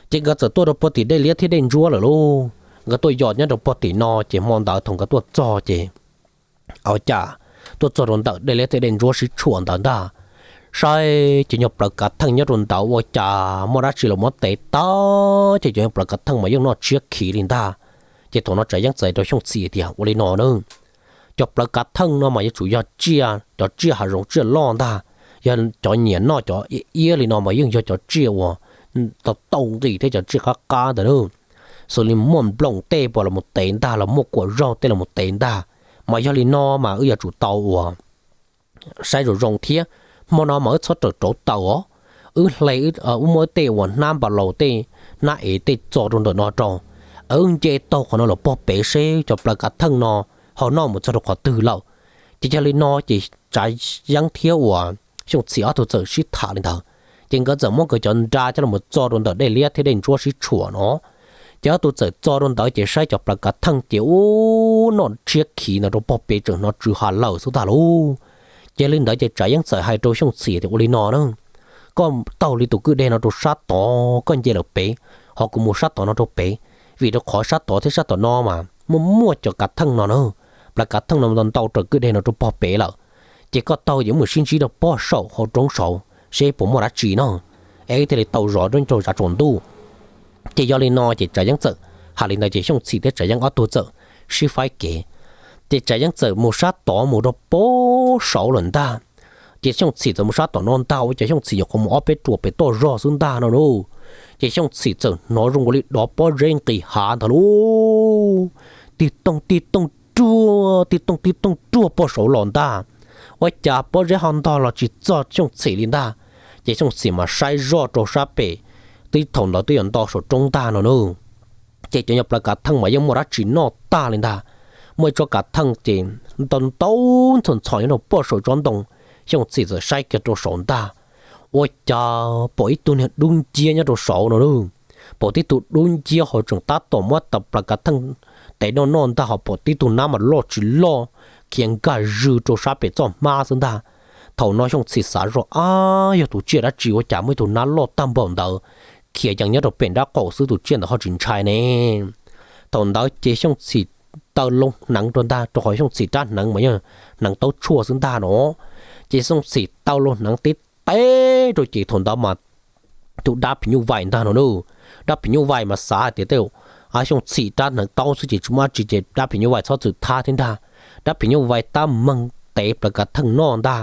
Ces nkawd txawm tuaj rau puag tim dej liab thiab dej ntsuab lawm lauj. Nkawd tuaj yos nyob rau puag tim no ces hmo ntawd thaum nkawd tuaj txog ces ua cas tuaj txog rau ntawm dej liab thiab dej ntsuab sib tshuam ntawd ntag, saib ces nyuag plawv kav theej nyob rau ntawd ua cas muaj dab tsi los muab tev tag ces cov nyuag plawv kav theej mas yeej noj tshiab khiv li ntag. Ces thaum no Tsav Yeeb txawm rau Xyooj Txhim tias ua li no na, cov plawv kav theej no mas yuav tsum yog tsiaj, cov tsiaj hav zoov tsiaj loj ntag, yog cov nyiam noj cov iab li no mas yeej yog cov tsiaj uas tau nqis thiab cov tsiaj qab qab ntawd na, xws li muaj nplooj tej puas los mus tev ntag los muaj kuam zaug tej los mus tev ntag. Mas yog li no mas wb yuav tsum tau uas saib zoo zoo thiab. Hmo no mas wb txhob rawm rauv taws os, wb hle, wb muab tej uas hnab npa laus tej, hnab ev tej txo rau ntawm no rau, wb nce taug qhov no los pog pem seb cov plawv kav theej no ho noj mus txog rau qhov twg lawm. Ces yog li no ces Tsav Yeeb thiab uas Xyooj Txhim ob tug txawm sib tham li ntawd, ces nkawd txawm muab nkawd cov nra coj los txo rau ntawm dej liab thiab dej ntsuab sib tshuam no. Ces ob tug txawm txo rau ntawd ces saib cov plawv kav theej ces ub noj tshiab khiv ntawd rau pog pem tseem hnov tsw ha lawm xwb ntag lauj. Ces li ntawd ces Tsav Yeeb txawm hais rau Xyooj Txhim tias ua li no na, koj taug li tus kwj deg no rau sab tod koj nce lawm pem, ho kuv mus sab tod no rau pem, vim rau qhov sab tod thiab sab tom no mas muaj muaj cov kav theej no na, plawv kav theej no ntau ntau raws kwj deg no rau pog pem lawm. Ces koj taug ces mus sib ntsib rau pog saum hauv roob saud seb puas muaj dab tsi no, es wb thiaj li tau zov rau tsaus ntuj. Ces yog li no ces Tsav Yeeb txawm hais li ntawd ces Xyooj Txhim thiab Tsav Yeeb ob tug txawm sib faib kev. Ces Tsav Yeeb txawm mus sab tod mus rau pog saud lawm ntag. Ces Xyooj Txhim txawm mus sab tom no ntag ua cas Xyooj Txhim nyuam qhuav mus ob peb ruam pem toj zog xwb ntag no lauj. Ces Xyooj Txhim txawm hnov zoo nkaus li dov pob zeb nqis hav ntag lauj, tig toog tig toog ruag, tig toog tig toog ruag pog saud los ntag. Ua cas pob zeb ho ntog los tsis txog Xyooj Txhim li ntag. Ces Xyooj Txhim mas saib zoj rau sab pem, twb thaum ntawd twb yuav nto saum roob ntag no na. Ces cov nyuag plawv kav theej mas yeej muaj dab tsi noj tag li ntag. Muaj ib tsob kav theej ces ntau ntau ntxhov ntxhov nyob rau pog saum tsob ntoo. Xyooj Txhim txawm saib kiag rau saud ntag, ua cas pom ib tug niag dub nciab nyob rau saud no lauj. Pom tib tug dub nciab ho tseem tab tom muab tau plawv kav theej tev noj noj ntag, ho pom tib tug nab mas loj tsis loj, khiav nkag zws rau sab pem txoj hmab xwb ntag. Thaum no Xyooj Txhim xav zoj, ab, yog tus tsiaj dab tsi ua cas muaj ib tug nab loj tag npaum ntawd khiav yees nyob rau pem nrab qaum xwb, tus tsiaj ntawd ho tsis ntshai ne. Thaum ntawd ces Xyooj Txhim taw loo hneev rau ntag, rau qhov Xyooj Txhim rab hneev mas yog hneev taub tshuaj xwb ntag no. Ces Xyooj Txhim taw loo hneev tib teb rau ces thaum ntawd mas tus dab phim nyuj vais ntag no na. Dab phim nyuj vais mas xav hais tias tej Xyooj Txhim rab hneev taub xwb ces tsis muaj dab tsi ces dab phim nyuj vais txhob txwm thab thiab ntag. Dab phim nyuj vais tab meeg tev plawv kav theej noj ntag.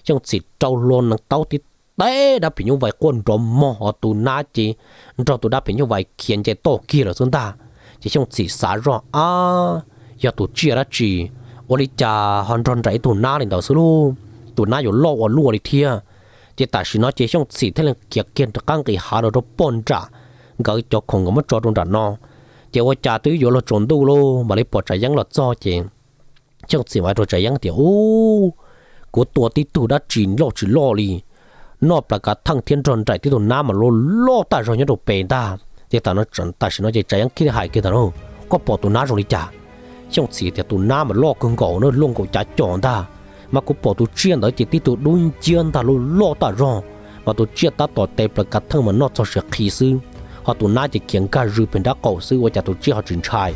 Xyooj Txhim rau hlo hneev taub tib teb dab phim nyuj vais quaj nrov mog, ho tus nab ces nrog tus dab phim nyuj vais khiav nce toj kiag lawm xwb ntag. Ces Xyooj Txhim xav zoj, ab, yog tus tsiaj dab tsi ua li cas ho nrog nraim ib tug nab li ntawd xwb lauj, tus nab yuav loj ua luaj li thiab. Ces tam sim no ces Xyooj Txhim thiaj li khiav kiag rov qab nqis hav los rau pog nram nkawd cov khoom nkawd muab tso rau nram no. Ces ua cas twb yuav luag tsaus ntuj lauj mam li pom Tsav Yeeb los txog ces Xyooj Txhim hais rau Tsav Yeeb tias, ub, kuv tua tib tug dab tsi loj tsis loj li, noj plawv kav theej thiab nrog nraim tib tug nab mas loj loj tag zog nyob rau pem ntag. Ces tam sim no ces Tsav Yeeb thiaj hais kiag tias, koj pom tus nab zoo li cas? Xyooj Txhim tias tus nab mas loj kawg nkaus na, loj nkaus cav com ntag, mas kuv pom tus tsiaj ntawd ces tib tug dub nciab ntag, loj loj tag zog, mas tus tsiaj tab tom tev plawv kav theej mas noj txog siav qhi xwb, ho tus nab ces khiav nkag zws pem nrab qaum xwb ua cas tus tsiaj ho tsis ntshai.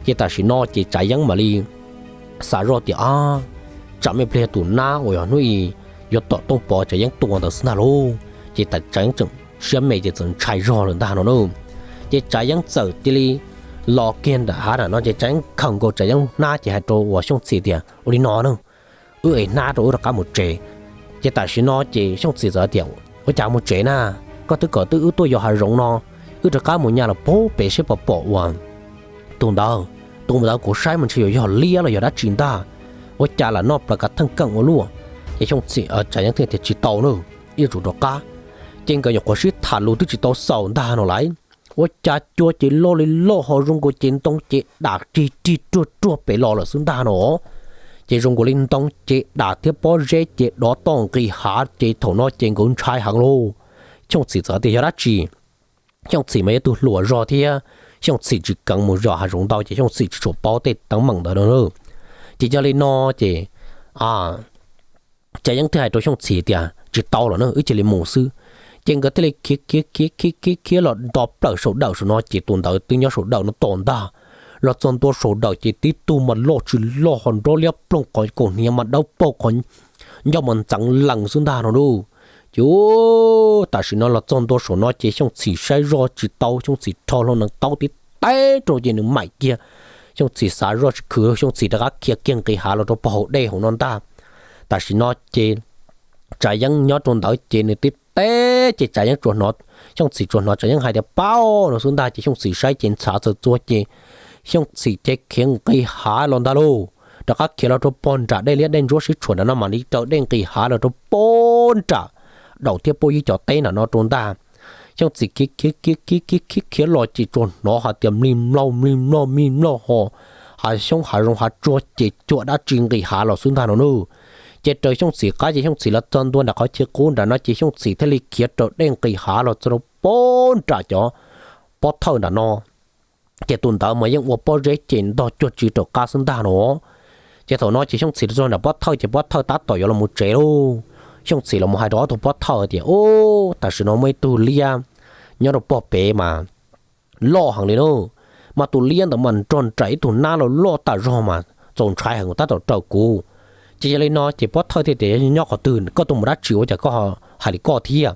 Ces tam sim no ces Tsav Yeeb mam li xav zoj tias, ab, tsam me pliag yog tus nab uas yog hnub i yuav tom Tooj Pov Tsav Yeeb tua ntawd xwb ntag lauj. Ces Tsav Yeeb tseem siab me ces txawm ntshai zog lawm ntag no na. Ces Tsav Yeeb txawm cia li los kiag nram hav nram no ces Tsav Yeeb khaws nkaus Tsav Yeeb hnab ces hais rau uas Xyooj Txhim tias, ua li no na, wb ev hnab rau wb rov qab mus tsev. Ces tam sim no ces Xyooj Txhim txawm tias, ua cas mus tsev na, koj twb kom twb wb tuaj yos hav zoov no, wb rov qab mus nyas los pub pem seb puas pom uas tus ntawd, tus ntawd kuv saib mas ntshe yuav yog liab los yog dab tsi ntag, ua cas lam noj plawv kav theej keej ua luaj. Ces Xyooj Txhim, Tsav Yeeb thiaj tias tsis tau na, yuav tsum rov qab. Ces nkawd nyuam qhuav sib tham lus twb tsis tau xaus ntag no lauj, ua cas cua ces loj li loj ho zoo nkaus ces ntoo ces dam rig rig ruag ruag pem los lawm xwb ntag no. Ces zoo nkaus li ntoo ces dam thiab pob zeb ces dov toj nqis hav ces thaum no ces nkawd ntshai heev lauj. Xyooj Txhim txawm tias yog dab tsi, Xyooj Txhim mas yog tug hluas zog thiab Xyooj Txhim tsis kheev mus yos hav zoov ntau ces Xyooj Txhim tsis tshua paub tej teeb meem ntawd no. Ces yog li no ces Tsav Yeeb thiaj hais rau Xyooj Txhim tias tsis tau lawm na, wb cia li mus xwb. Ces nkawd thiaj li khiav khiav khiav khiav khiav los nto plaws saum dawm saum no ces tus ntawd twb nyob saum dawm no tom ntag. Los txog ntua saum dawm ces tib tug mas loj tsis loj ho nrov liab ploog, qhov kaum hniav mas dawb paug, qhov ncauj mas ntxeev lees xwb ntag no lauj. Ces tam sim no los txog ntua saum no ces Xyooj Txhim saib zoj tsis tau, Xyooj Txhim rho hlo nees taub tib teb rau ces nws maim kiag. Xyooj Txhim xav zoj tsis khwv, Xyooj Txhim rov qab khiav kiag nqis hav los rau pog hauv dej hauv no ntag. Tam sim no ces Tsav Yeeb nyob rau ntawd ces nws tib teb ces Tsav Yeeb tsuas hnov, Xyooj Txhim tsuas hnov Tsav Yeeb hais tias paub no xwb ntag ces Xyooj Txhim saib ces ntxhov txawm txua ces Xyooj Txhim ces khiav nqis hav los ntag lauj. Rov qab khiav los rau pog nram dej liab dej ntsuab sib tshuam nram no mam li raws dej nqis hav los rau pog nram Daum thiab Pub Yig cov teb nram no rau ntag. Xyooj Txhim khiav khiav khiav khiav khiav khiav los ces tsuas hnov hais tias mlig mlaug mlig mlaug mlig mlaug ho hav xyoob hav zoov hav tsuag ces cuag dab tsi nqis hav los xwb ntag no nawb. Ces raws Xyooj Txhim qab ces Xyooj Txhim los txog ntua nram qhov chaw qub nram no ces Xyooj Txhim thiaj li khiav raws dej nqis hav los txog rau pog nram cov pob thawj nram no. Ces tus ntawd mas yeej ua pob zeb ces ntog cuag tsi raws qab xwb ntag no. Ces thaum no ces Xyooj Txhim los txog nram pob thawj ces pob thawj tab tom yuav los mus tsev lauj. Xyooj Txhim los mus hais rau ob tug pob thawj tias, Ub, tam sim no muaj ib tug liab nyob rau pog pem mas loj heev li na, mas tus liab ntawd mas nrog nraim ib tug nab loj loj tas zog mas txaus ntshai heev tab tom raws kuv. Ces yog li no ces pob thawj thiaj tias, Nyob qhov twg, koj tuaj mus dab tsi ua cas koj hais li koj thiab?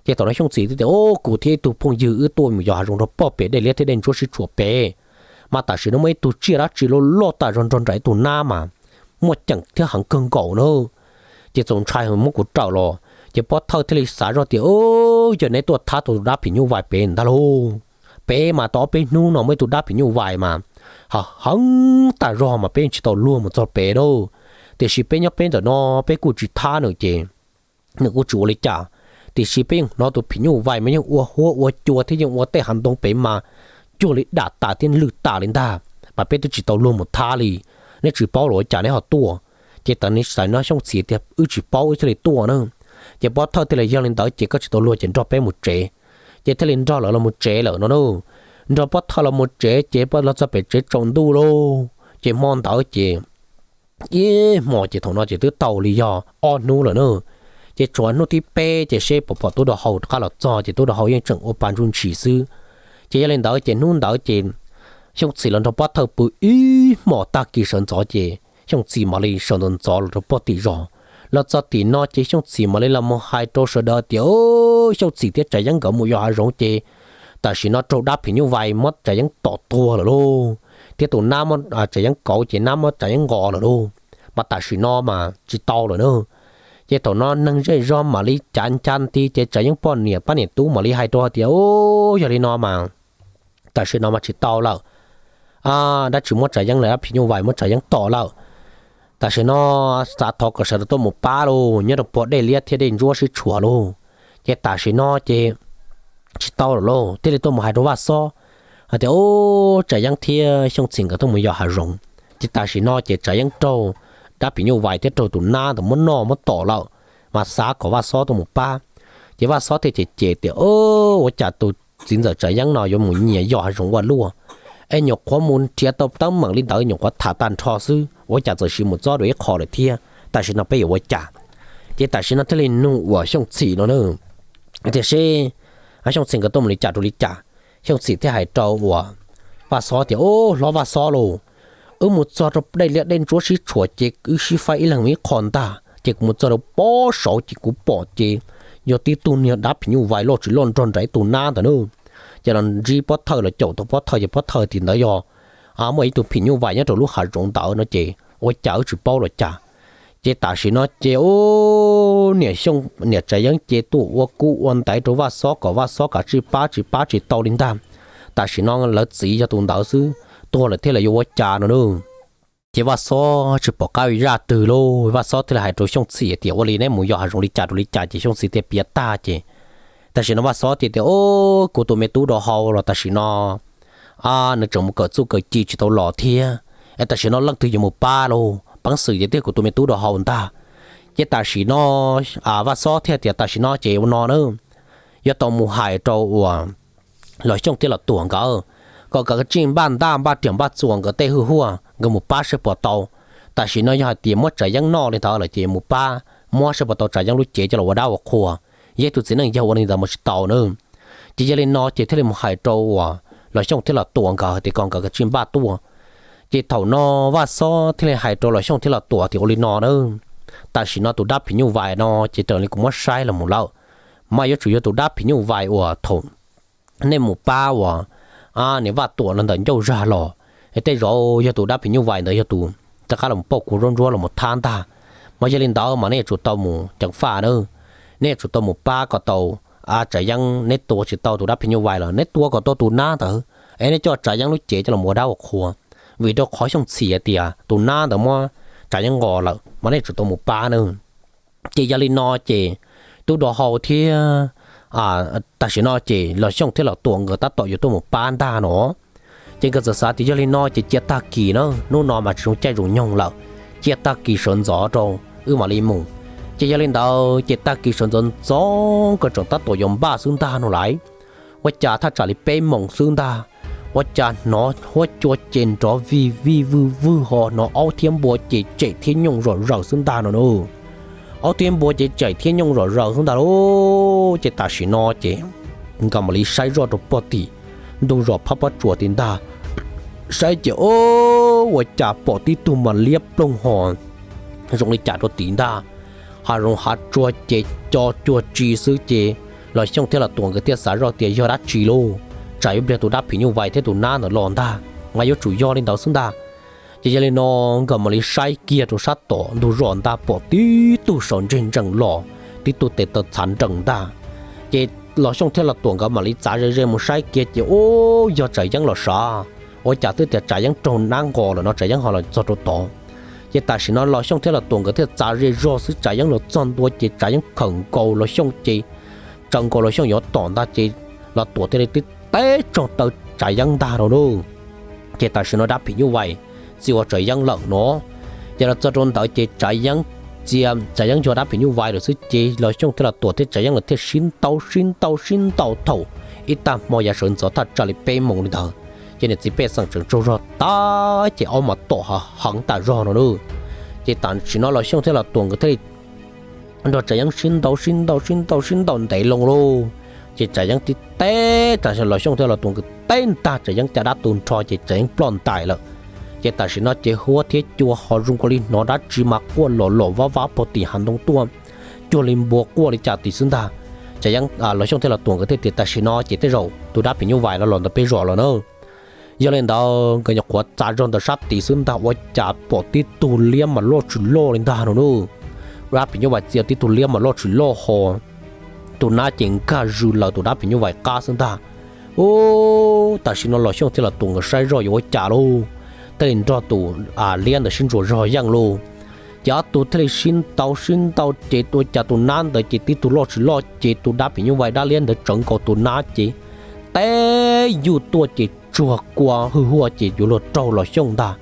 Ces thaum no Xyooj Txhim thiaj tias, Ub, kuv thiab ib tug phooj ywg wb tuaj mus yos hav zoov rau pog pem dej liab thiab dej ntsuab sib tshuam pem, mas tam sim no muaj ib tug tsiaj dab tsi loj loj tas zog nrog nraim ib tug nab mas muaj ceem thiab heev kawg nkaus na. Ces txaus ntshai heev muab kuv raws los. Ces pob thawj thiaj li xav zoj tias, Yog neb tuaj thab tau tus dab phim nyuj vais pem ntag lauj. Pem mas tau ob peb hnub no muaj ib tug dab phim nyuj vais mas ha heev tas zog mas peb yeej tsis tau luag mus txog pem na. Tiam sis peb nyob peb ntawm no peb kuj tsis thab nws ces nws kuj tsis ua li cas. Tiam sis peb yeej hnov tus phim nyuj vais mas yeej ua huab ua cua thiab yeej ua tej hav ntoo pem mas cuag li dam tas thiab lwj tas li ntag, mas peb twb tsis tau luag mus thab li. Neb tsis paub los ua cas neb ho tuaj? Ces tam sim no Xyooj Txhim tias, Wb tsis paub wb thiaj li tuaj na. Ces pob thawj thiaj li, Yog li ntawd ces koj tsis tau luag ces nrog peb mus tsev. Ces thiaj li nrog lawv los mus tsev lawm no na. Nrog pob thawj los mus tsev ces los txog pem tsev tsaus ntuj lauj. Ces hmo ntawd ces ib hmo ces thaum no ces twb tau li yog ob hnub lawm na. Ces tshuav hnub thib peb ces seb puas pom tub rau hau rov qab los txog ces tub rau hau yeej tseem ua pa ntsuj ntshis xwb. Ces yog li ntawd ces hnub ntawd ces Xyooj Txhim los nrog pob thawj pw ib hmos tag kis sawv ntxov ces Xyooj Txhim mam li sawv ntxov ntxov los rau pog tim zos. Los txog tim no ces Xyooj Txhim mam li los mus hais rau sawv daws tias, Xyooj Txhim thiab Tsav Yeeb nkawd mus yos hav zoov ces tam sim no raug dab phim nyuj vais muab Tsav Yeeb tom tuag lawm lauj, thiab tus nab muab Tsav Yeeb kauv ces nab muab Tsav Yeeb nqos lawm lauj, mas tam sim no mas tsis tau lawm na. Ces thaum no neeg zej zog mam li cav ncha nti ces Tsav Yeeb poj niam pab niam tub mam li hais rau tias, Yog li no mas tam sim no mas tsis tau lawm. Dab tsi muab Tsav Yeeb lawm, dab phim nyuj vais muab Tsav Yeeb tom lawm. Tam sim no xav thov kom sawv daws tuaj mus pab lauj, nyob rau pog dej liab thiab dej ntsuab sib tshuam lauj. Ces tam sim no ces tsis tau lawm lauj, thiaj li tuaj mus hais rau Vaj Xob hais tias, Ub, Tsav Yeeb thiab Xyooj Txhim nkawd tuaj mus yos hav zoov. Ces tam sim no ces Tsav Yeeb raug dab phim nyuj vais thiab raug tus nab ntawd muab noj muab tom lawm, mas xav kom Vaj Xob tuaj mus pab. Ces Vaj Xob thiaj cem cem tias, Ua cas tus txiv ntxawm Tsav Yeeb no yuav mus nyiam yos hav zoov ua luaj, es nyuam qhuav mus nrhiav tau teeb meem li ntawd nyuam qhuav tham tag nrho xwb, ua cas txawm sim mus txob dua ib qho lawm thiab? Tam sim no peb yuav ua cas? Ces tam sim no thiaj li nug uas Xyooj Txhim no na, tias seb Xyooj Txhim nkawd tuaj mus li cas rau li cas. Xyooj Txhim thiaj hais rau uas Vaj Xob tias, Ub, hlob Vaj Xob lauj, wb mus txog rau dej liab dej ntsuab sib tshuam ces wb sib faib ib leeg ib qho ntag, ces kuv mus txog rau pob saud ces kuv pom ces yog tib tug niag dab phim nyuj vais loj tsis loj nrog nraim ib tug nab ntawd na. Ces los ntsib pob thawj los caum tau pob thawj ces pob thawj tias ntawd yog muaj ib tug phim nyuj vais nyob rau lub hav zoov ntawd no ces ua cas wb tsis paub los cas. Ces tam sim no ces ub, niam Xyooj niam Tsav Yeeb ces tuaj ua kub ua ntaiv rau Vaj Xob kom Vaj Xob kav tsij pab, tsis pab tsis tau li ntag. Tam sim no lawv txiv yog tus ntawd xwb, tuag lawm thiab lawv yuav ua cas no na. Ces Vaj Xob tsis pom qab ua zaj twg lauj, Vaj Xob thiaj li hais rau Xyooj Txhim tias, Ua li neb mus yos hav zoov li cas rau li cas? Ces Xyooj Txhim thiaj piav tag ces tam sim no Vaj Xob thiaj tias, Ub, kuv tus me tub Dau Hau los tam sim no nws tseem mus kawm txuj kawm ci tsis tau los thiab, es tam sim no leej twg yuav mus pab lauj? Peev xwm ces twb yog kuv tus me tub Dau Hau ntag. Ces tam sim no Vaj Xob thiaj tias, Tam sim no ces ua no na, yuav tau mus hais rau uas Los Xyooj thiab Los Tuam nkawd, kom nkawd tsij npaj ntaj npaj riam npaj txuas nkawd tej hwj huaj nkawd mus pab saib puas tau. Tam sim no yog hais tias muab Tsav Yeeb noj li ntawd lawm ces mus pab muab saib puas tau Tsav Yeeb lub cev coj los ua dab ua qhua, yog ib tug txiv neej yog ua li ntawd mus tsis tau na. Ces yog li no ces thiaj li mus hais rau uas Los Xyooj thiab Los Tuam nkawd tias kom nkawd tsij npaj tuaj. Ces thaum no Vaj Xob thiaj li hais rau Los Xyooj thiab Los Tuam tias ua li no na, tam sim no tus dab phim nyuj vais no ces raws li kuv muab saib los mus lawm, mas yuav tsum yog tus dab phim nyuj vais uas thaum nej mus pab uas niam Vaj Tuam los ntawm ncauj zag los, tej zaum yog tus dab phim nyuj vais ntawd yog tus rov qab los pauj kuv zaub ntsuab los thab ntag. Mas yog li ntawd mas nej yuav tsum tau mus ceev faj na, nej yuav tsum tau mus pab kom tau Tsav Yeeb, neb tua tsis tau tus dab phim nyuj vais los neb tua kom tau tus nab ntawd, es neb coj Tsav Yeeb lub cev coj los ua dab ua qhua, vim rau qhov Xyooj txhim hais tias tus nab ntawd muab Tsav Yeeb nqos lawm mas nej yuav tsum tau mus pab na. Ces yog li no ces Tub Dua Hau thiab, tam sim no ces Los Xyooj thiab Los Tuam nkawd tab tom yuav tuaj mus pab ntag no. Ces nkawd txawm xav tias yog li no ces cia tag kis na, hnub no mas tsis zoo caij zoo nyoog lawm, cia tag kis sawv ntxov rau wb mam li mus. Ces yog li ntawd ces tag kis sawv ntxov ntxov nkawd tseem tab tom yuav npaj xwb ntag no lauj, ua cas thaj tsam li peb moos xwb ntag, ua cas hnov huab cua ces nrov vij vij vwj vwj ho hnov aub thiab npua ces tsem thiab nyooj zom zaws xwb ntag no na. Aub thiab npua ces tsem thiab nyooj zom zaws xwb ntag lauj. Ces tam sim no ces nkawd mam li saib zoj rau pog tim ntug zos phab pob tsuas tim ntag, saib ces o, ua cas pom tib tug mas liab ploog ho zoo li cas rau tim ntag, hav zoov hav tsuag ces co cuag tsi xwb ces Los Xyooj thiab Los Tuam nkawd thiaj xav zoj tias yog dab tsi lauj, tsam ib pliag tus dab phim nyuj vais thiab tus nab ntawd los ntag, mas yuav tsum yog li ntawd xwb ntag. Ces yog li no nkawd mam li saib kiag rau sab tom ntug zos ntag pom tib tug sawv ntseg ntsees los, tib tug tes taw txhav nrees ntag. Ces Los Xyooj thiab Los Tuam nkawd mam li txav ze ze mus saib kiag ces o, yog Tsav Yeeb los sav, ua cas twb tias Tsav Yeeb raug nab nqos lawm no Tsav Yeeb ho los txog rau tod. Ces tam sim no Los Xyooj thiab Los Tuam nkawd thiaj txav ze zog xwb Tsav Yeeb los txog ntua ces Tsav Yeeb khawm nkaus Los Xyooj ces tsaws nkaus Los Xyooj yuav tom ntag ces Los Tuam thiaj li tib teb tsog taw Tsav Yeeb ntag rau lauj. Ces tam sim no dab phim nyuj vais txia ua Tsav Yeeb lawm no. Ces los txog rau ntawd ces Tsav Yeeb txia, Tsav Yeeb yog dab phim nyuj vais lawm xwb ces Los Xyooj thiab Los Tuam thiab Tsav Yeeb lawv thiaj sib ntaus sib ntaus sib ntaus thaum ib tag hmo yav sawv ntxov thaj tsam li peb moos li ntawd, ces niam txiv pej xeem tseem tsaug zog tag ces aub mas tom heev tas zog no lauj. Ces tam sim no Los Xyooj thiab Los Tuam nkawd thiaj li nrog Tsav Yeeb sib ntaus sib ntaus sib ntaus sib ntaus ntev loo lauj. Ces Tsav Yeeb tib teb, tam sim no Los Xyooj thiab Los Tuam nkawd teb ntag Tsav Yeeb caj dab tu nrho ces Tsav Yeeb ploj ntais lawm. Ces tam sim no ces huab thiab cua ho zoo nkaus li hnov dab tsi mas quaj lom lom vab vab pog tim hav ntoo tuaj, cuag li npua quaj li cas tim xwb ntag. Tsav Yeeb, Los Xyooj thiab Los Tuam nkawd thiaj tias tam sim no ces tej zaum tus dab phim nyuj vais no los ntawm peb zos los na. Yog li ntawd nkawd nyuam qhuav txav zog ntawm sab tid xwb ntag ua cas pom tib tug liab mas loj tsis loj li ntag no lauj. Dab phim nyuj vais txia tib tug liab mas loj tsis loj ho, tus nab ces nkag zws lawv tus dab phim nyuj vais qab xwb ntag. Ub, tam sim no Los Xyooj thiab Los Tuam nkawd saib zoj yuav ua cas lauj, thiaj li nrog tus liab ntawd sib ntsuas zog yeej lauj. Ces ob tug thiaj li sib ntaus sib ntaus ces ua cas tus nab ntawd ces tib tug loj tsis loj ces tus dab phim nyuj vais dab liab ntawd tsawv nkaus tus nab ces teb yuj tuaj ces tsuag kua hwj huaj ces yuav luag raug Los Xyooj ntag.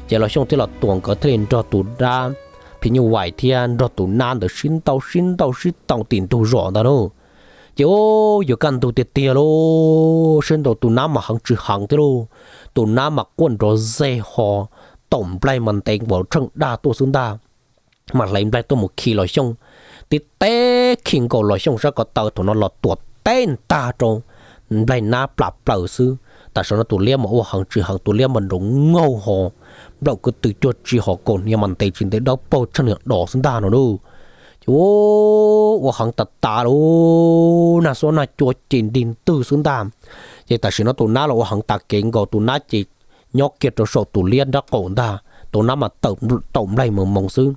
Ces Los Xyooj thiab Los Tuam nkawd thiaj li nrog tus dab phim nyuj vais thiab nrog tus nab ntawd sib ntaus sib ntaus sib ntaus tim ntug zos ntag lauj. Ces ub, yuav kaj ntug tiag tiag lauj, sib ntaus tus nab mas heev tsis heev thiab lauj. Tus nab mas quaj nrov zeg ho, taum nplaig mas ntev npaum tsheej dag tuaj xwb ntag. Mas hlais nplaig tuaj mus khi Los Xyooj, tib teb khi nkaus Los Xyooj sab ko taw thaum no Los Tuam teb ntag rau nplaig nab plam plaws xwb. Tam sim no tus liab mas ua heev tsis heev, tus liab mas nrov nkaug ho, nplaum ko tw cuag tsis ho, kaus hniav mas ntev tsis ntev dawb paug tsheej niag dos xwb ntag no lauj. Ces ua heev tas tas lauj, nag xob nag cua ces nrig ntwg xwb ntag. Ces tam sim no tus nab los ua heev tas kev nkaus tus nab ces nyob kiag rau saum tus liab nraub qaum ntag, tus nab mas taum nplaig moos moos xwb.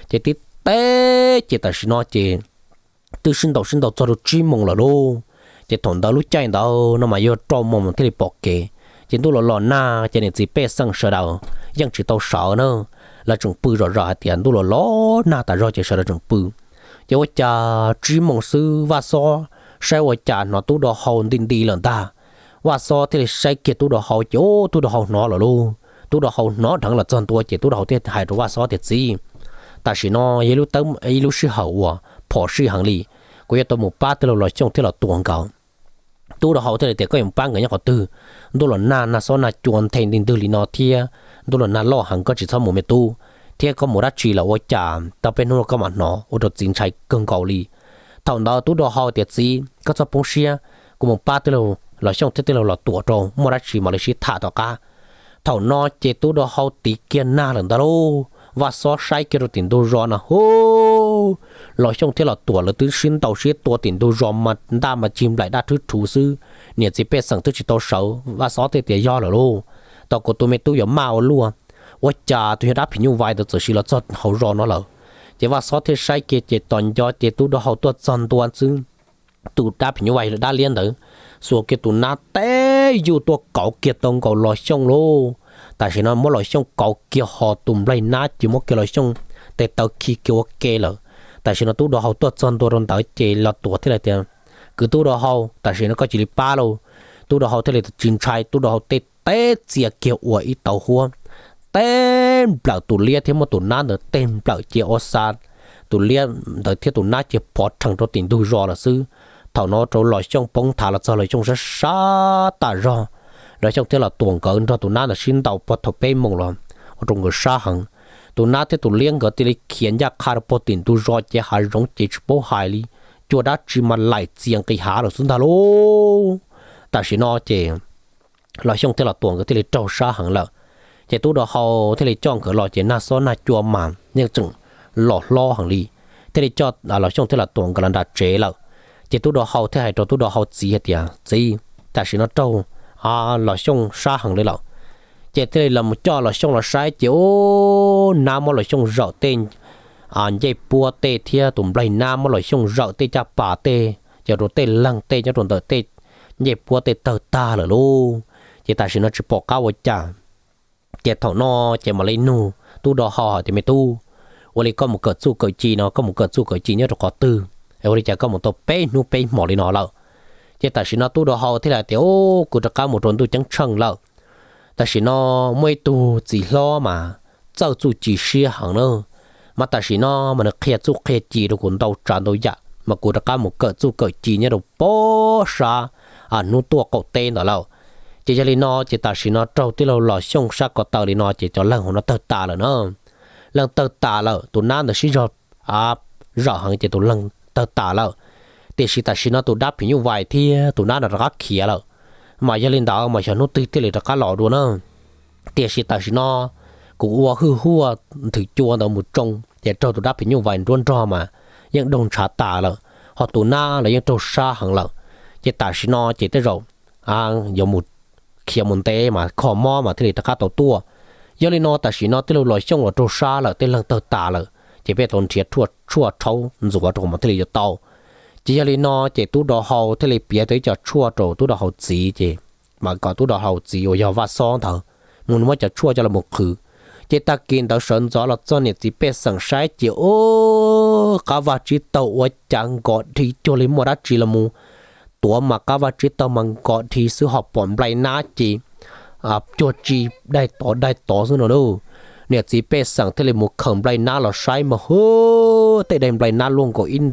Ces tib teb ces tam sim no ces twb sib ntaus sib ntaus txog rau tsib moos lawm lauj. Ces thaum ntawd lub caij ntawd no mas yog rau moos thiaj li pom kev. Ces ntuj los los nag ces niam txiv pej xeem sawv daws yeej tsis tau sawv na, lawv tseem pw zom zaws hais tias ntuj los los nag tas zog ces sawv daws tseem pw. Ces ua cas tsib moos xwb Vaj Xob saib ua cas hnov Tub Dua Hau nti nti lawm ntag. Vaj Xob thiaj li saib kiag Tub Dua Hau ces ub, Tub Dua Hau hnov lawm lauj. Tub Dua Hau hnov dheev los txog ntua ces Tub Dua Hau thiaj hais rau Vaj Xob tias txiv, tam sim no yog ib lub sij hawm uas phom sij heev li, kuv yuav tau mus pab tij laug Los Xyooj thiab Los Tuam nkawd. Tub Dua Hau thiaj li tias, Koj yuav mus pab nkawd nyob qhov twg? Ntuj los nag, nag xob nag cua nthe nti ntwg li no thiab, ntuj los nag loj heev, koj tsis txhob mus me tub, thiab koj mus dab tsi lawm ua cas tau peb hnub no koj mam hnov, ua rau txiv ntshai kawg nkaus li. Thaum ntawd Tub Dua Hau tias, Txiv, koj txhob poob siab, kuv mus pab tij laug Los Xyooj thiab tij laug Los Tuam rau, muaj dab tsi mam li sib tham tom qab. Thaum no ces Tub Dua Hau tiv kiag nag lawm ntag lauj. Vaj Xob saib kiag rau tim ntug zos no, hu, Los Xyooj thiab Los Tuam lawv twb sib ntaus sib tua tim ntug zos mas ntaj mas cig nplaim daj rhwb rhuv xwb, niam txiv pej xeem twb tsis tau sawv. Vaj Xob thiaj tias, Yog lawm lauj, tau kuv tus me tub yuav maj ua luaj, ua cas tus yog dab phim nyuj vais ntawd txawm sim los txog hauv zos no lawm. Ces Vaj Xob thiaj saib kiag ces tos nco ces Tub Dua Hau tuaj txog ntua xwb, tus dab phim nyuj vais los dab liab ntawd xuas kiag tus nab teb yuj tuaj kauv kiag tau nkaus Los Xyooj lauj. Tam sim no muab Los Xyooj kauv kiag ho tus nplaig nab ces muab kiag Los Xyooj tes taw khi kiag ua ke lawm. Tam sim no Tub Dua Hau tuaj txog ntua rau ntawd ces Los Tuam thiaj li tias, Kwv Tub Dua Hau, tam sim no koj cia li pab lauj. Tub Dua Hau thiaj li tsis ntshai, Tub Dua Hau tej teb txia kiag ua ib tauv huab, teb nplawm tus liab thiab muab tus nab ntawd teg nplawm cia ua xa tus liab ntawd thiab tus nab cia pov rhees rau tim ntug zos lawm xwb. Thaum no rau Los Xyooj poob nthav los txog Los Xyooj sab sab tas zog. Los Xyooj thiab Los Tuam nkawd nrog tus nab ntawd sib ntaus puag thaum peb moos los ua rau nkawd sab heev. Tus nab thiab tus liab nkawd thiaj li khiav ncaj qha rau puag tim ntug zos ces hav zoov ces tsis paub hais li, cua dab tsi mas laim txias nqis hav lawm xwb ntag lauj. Tam sim no ces Los Xyooj thiab Los Tuam nkawd thiaj li raug sab heev lawm. Ces Tub Dua Hau thiaj li coj nkawd los ces nag xob nag cua mas yeej tseem los hlob heev li, thiaj li coj Los Xyooj thiab Los Tuam nkawd los nram tsev lawm. Ces Tub Dua Hau thiaj hais rau Tub Dua Hau txiv hais tias, Txiv, tam sim no raug Los Xyooj sab heev li lawm. Ces thiaj li los coj Los Xyooj los saib ces ub, nab muab Los Xyooj zawm tej ncej puab tej thiab tus nplaig nab muab Los Xyooj zawm tej caj pas tej, ces rau tej leeg tej nyob rau ntawm tej ncej puab tej tawg tag lawm lauj. Ces tam sim no tsis pom qab ua cas. Ces thaum no ces mam li nug Tub Dua Hau hais tias, Me tub, ua li koj mus kawm txuj kawm ci no koj mus kawm txuj kawm ci nyob rau qhov twg es ua li cas koj mus tau peb hnub peb hmos li no lawm? Ces tam sim no Tub Dua Hau thiaj li hais tias, Ub, kuv rov qab mus rau ntuj ceeb tsheej lawm. Tam sim no muaj ib tug txiv hlob mas txawj txuj ci siab heev na, mas tam sim no mas nws qhia txuj qhia ci rau kuv ntau tsav ntau yam mas kuv rov qab mus kawm txuj kawm ci nyob rau pob sab hnub tuaj qaum teb ntawd lawm. Ces yog li no ces tam sim no raug tij laug Los Xyooj sab ko taw li no ces cov leeg hauv no tawg tas lawm na. Leej tawg tas lawm, tus nab ntawd sib zog zawm heev ces tus leeg tawg tas lawm. Tiam sis tam sim no tus dab phim nyuj vais thiab tus nab no rov qab khiav lawm, mas yog li ntawd mas xyov hnub twg thiaj li rov qab los dua na. Tiam sis tam sim no kuv ua hwj huaj nthwv cua ntawd mus tsoo ces raug tus dab phim nyuj vais nruab nrog mas yeej daug ntshav tas lawm, ho tus nab los yeej raug sab heev lawm. Ces tam sim no ces tej zaum yuav mus khiav mus ntev mas kho mob mas thiaj li rov qab tau tuaj. Yog li no tam sim no tij laug Los Xyooj los raug sab lawm, tej leeg tawg tas lawm, ces peb tau nrhiav tshuaj rhaub ntxuav rau mas thiaj li yuav tau. Ces yog li no ces Tub Dua Hau thiaj li piav tau ib co tshuaj rau Tub Dua Hau txiv ces mam kom Tub Dua Hau txiv uas yog Vaj Xob ntawd mus muab cov tshuaj coj los mus qhwv. Ces tag kis ntawd sawv ntxov los txog niam txiv pej xeem saib ces ub, qab vaj tsib taug ua cas nkos dhi cuag li muaj dab tsi los mus tuav mas qab vaj tsib taug mas nkos dhi xwb ho pom nplai nab ces cuag tsi daig tod daig tod xwb no lauj. Niam txiv pej xeem thiaj li mus khaws nplai nab los saib mas hwb, tej daim nplai nab luaj nkaus ib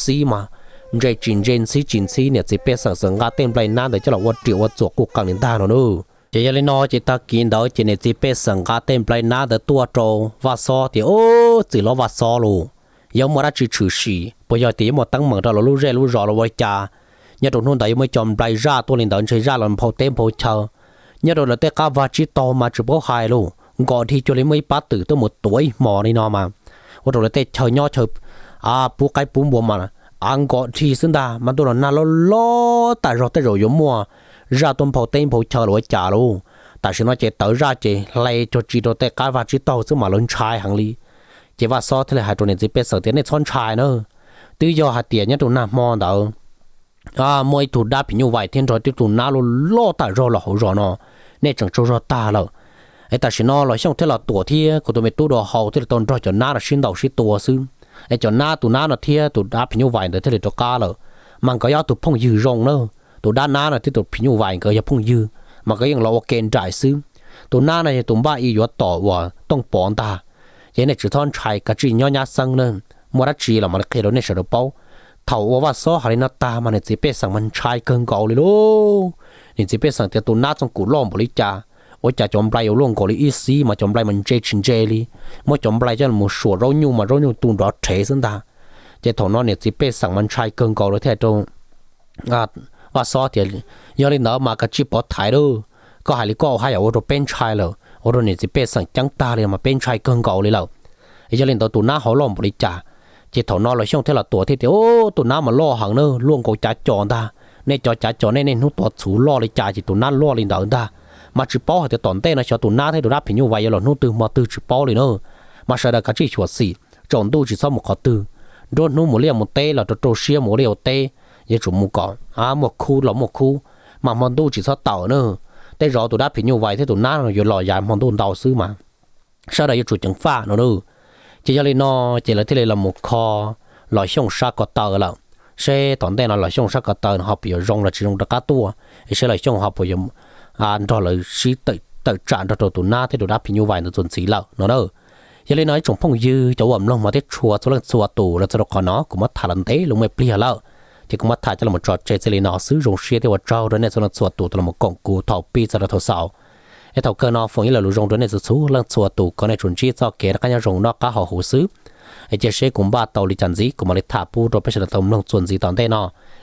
xib mas ntse tsis ntse ntxhib tsis ntxhib. Niam txiv pej xeem txawm nqa tej nplai nab ntawd coj los ua riam ua txuam quj qees li ntag no lauj. Ces yog li no ces tag kis ntawd ces niam txiv pej xeem nqa tej nplai nab ntawd tuaj rau Vaj Xob tias, Ub, txiv hlob Vaj Xob lauj, yuav muaj dab tsi tshwm sim? Puas yog tias yuav muaj teeb meem rau lawv lub zej lub zos los ua li cas? Nyob rau hnub ntawd yuav muaj ib co nplai zaj tuaj li ntawd ntshe zaj los nphau teb nphau chaw. Nyob rau lawv tej qab vaj tsib taug mas tsis paub hais lauj, nkos dhi cuag li muaj ib pab twm tuaj mus tuav ib hmos li no mas ua rau lawv tej chaw nyob chaw pub qaib pub npua mas av nkos dhi xwb ntag, mas ntuj los nag loj loj tas zog tej zaum yuav muaj zaj tuaj nphau teb nphau chaw los ua cas lauj. Tam sim no ces tawv zaj ces hle cuag tsi rau tej qab vaj tsib taug xwb mas lawv ntshai heev li. Ces Vaj Xob thiaj li hais rau niam txiv pej xeem tias, Nej txhob ntshai na, twb yog hais tias nyob rau nag hmo ntawd muaj ib tug dab phim nyuj vais thiab nrog ib tug nab loj loj tas zog los hauv zos no, nej tseem tsaug zog tag lawm. Es tam sim no Los Xyooj thiab Los Tuam thiab kuv tus me tub Dua Hau thiaj li tau nrog cov nab no sib ntaus sib tua xwb. Es cov nab, tus nab no thiab tus dab phim nyuj vais ntawd thiaj li rov qab lawm. Mas nkawd yog ob tug phooj ywg zoo na, tus dab nab no thiab tus phim nyuj vais nkawd yog phooj ywg, mas nkawd yeej los ua ke nraim xwb. Tus nab no yog tus npaj ib yuav tom uas Tooj Pov ntag. Ces nej tsis txhob ntshai, kav tsij nyob nyab xeeb na, muaj dab tsi los mam li qhia rau nej sawv daws paub. Thaum uas Vaj Xob hais li no tag mas niam txiv pej xeem mas ntshai kawg nkaus li lauj. Niam txiv pej xeem tias tus nab txooj kum loj npaum li cas, ua cas cov nplai yuav luaj nkaus li ib xib mas cov nplai mas ntse tsis ntse li, muab cov nplai coj mus suam zaub nyuj mas zaub nyuj tu nrov rhev xwb ntag. Ces thaum no niam txiv pej xeem mas ntshai kawg nkaus li thiaj rau Vaj Xob tias, yog li ntawd mas koj tsis pov thaiv lauj, koj hais li koj haj yam ua rau peb ntshai lawm, ua rau niam txiv pej xeem ceeb tag li mas peb ntshai kawg nkaus li lawm. Yog li ntawd tus nab ho loj npaum li cas? Ces thaum no Los Xyooj thiaj los tuam thiab tias, tus nab mas loj heev na, luaj nkaus cav cos ntag. Nej cov cav cos nej niaj hnub tuav txhuv loj li cas ces tus nab loj li ntawd ntag. Mas tsis paub hais tias tom ntej no xyov tus nab thiab tus dab phim nyuj vais yuav los hnub twg hmo twg tsis paub li na. Mas sawv daws kav tsij xyuam xim, tsaus ntuj tsis txhob mus qhov twg, nruab hnub mus liaj mus teb los rau rau siab mus ua liaj ua teb, yuav tsum mus kom muaj khub los muaj khub, mas hmo ntuj tsis txhob tawm na. Tej zaum tus dab phim nyuj vais thiab tus nab no yuav los yav hmo ntuj ntau xwb mas sawv daws yuav tsum ceev faj no na. Ces yog li no, ces lawv thiaj li los mus kho Los Xyooj sab ko taw lawm, seb tom ntej no Los Xyooj sab ko taw no ho puas yuav zoo los tsis zoo rov qab tuaj, es seb Los Xyooj ho puas yuav nrog lawv sib tawm tsam nrog rau tus nab thiab tus dab phim nyuj vais ntawd txuas ntxiv lawm no na. Yog li no ib tsoom phooj ywg cov uas mloog hmov thiab tshua txhua leej txhua tus, los txog rau qhov no kuv muab tham los ntev loo muaj pliag lawm, ces kuv muab tham coj los tso tseg txij li no xwb. Zoo siab thiab ua tsaug rau nej txhua leej txhua tus tau los mus koom kuv thaum pib txog rau thaum xaus. Es thaum kawg no foom ib lo lus zoo rau nej txhua txhua leej txhua tus kom nej tsuas ntsib txoj kev rov qab nyob zoo noj qab haus huv xwb. Es cia seb kuv npaj tau li cas ntxiv kuv mam li tham pub rau peb sawv daws tau mloog txuas ntxiv tom ntej no.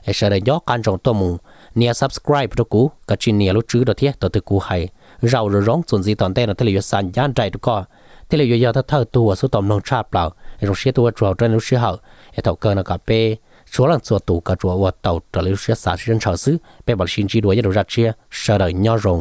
Es sawv daws nco qab ntsoov tuaj mus nias subscribe rau kuv, koj tsij nias lub tswb rau thiab, thaum twg kuv hais zaj zoo zoo txuas ntxiv tom ntej no thiaj li yuav xa ncaj nraim rau koj, thiaj li yuav yog thawj thawj tug uas xub tau mloog tshaj plaws. Es zoo siab tuaj ua tsaug rau nej lub sij hawm. Es thaum kawg no kom peb txhua leej txhua tus kom tsuas ua tau raws li lub siab xav siab ntshaw xwb. Peb mam li sib ntsib dua nyob rau zaj tshiab, sawv daws nyob zoo.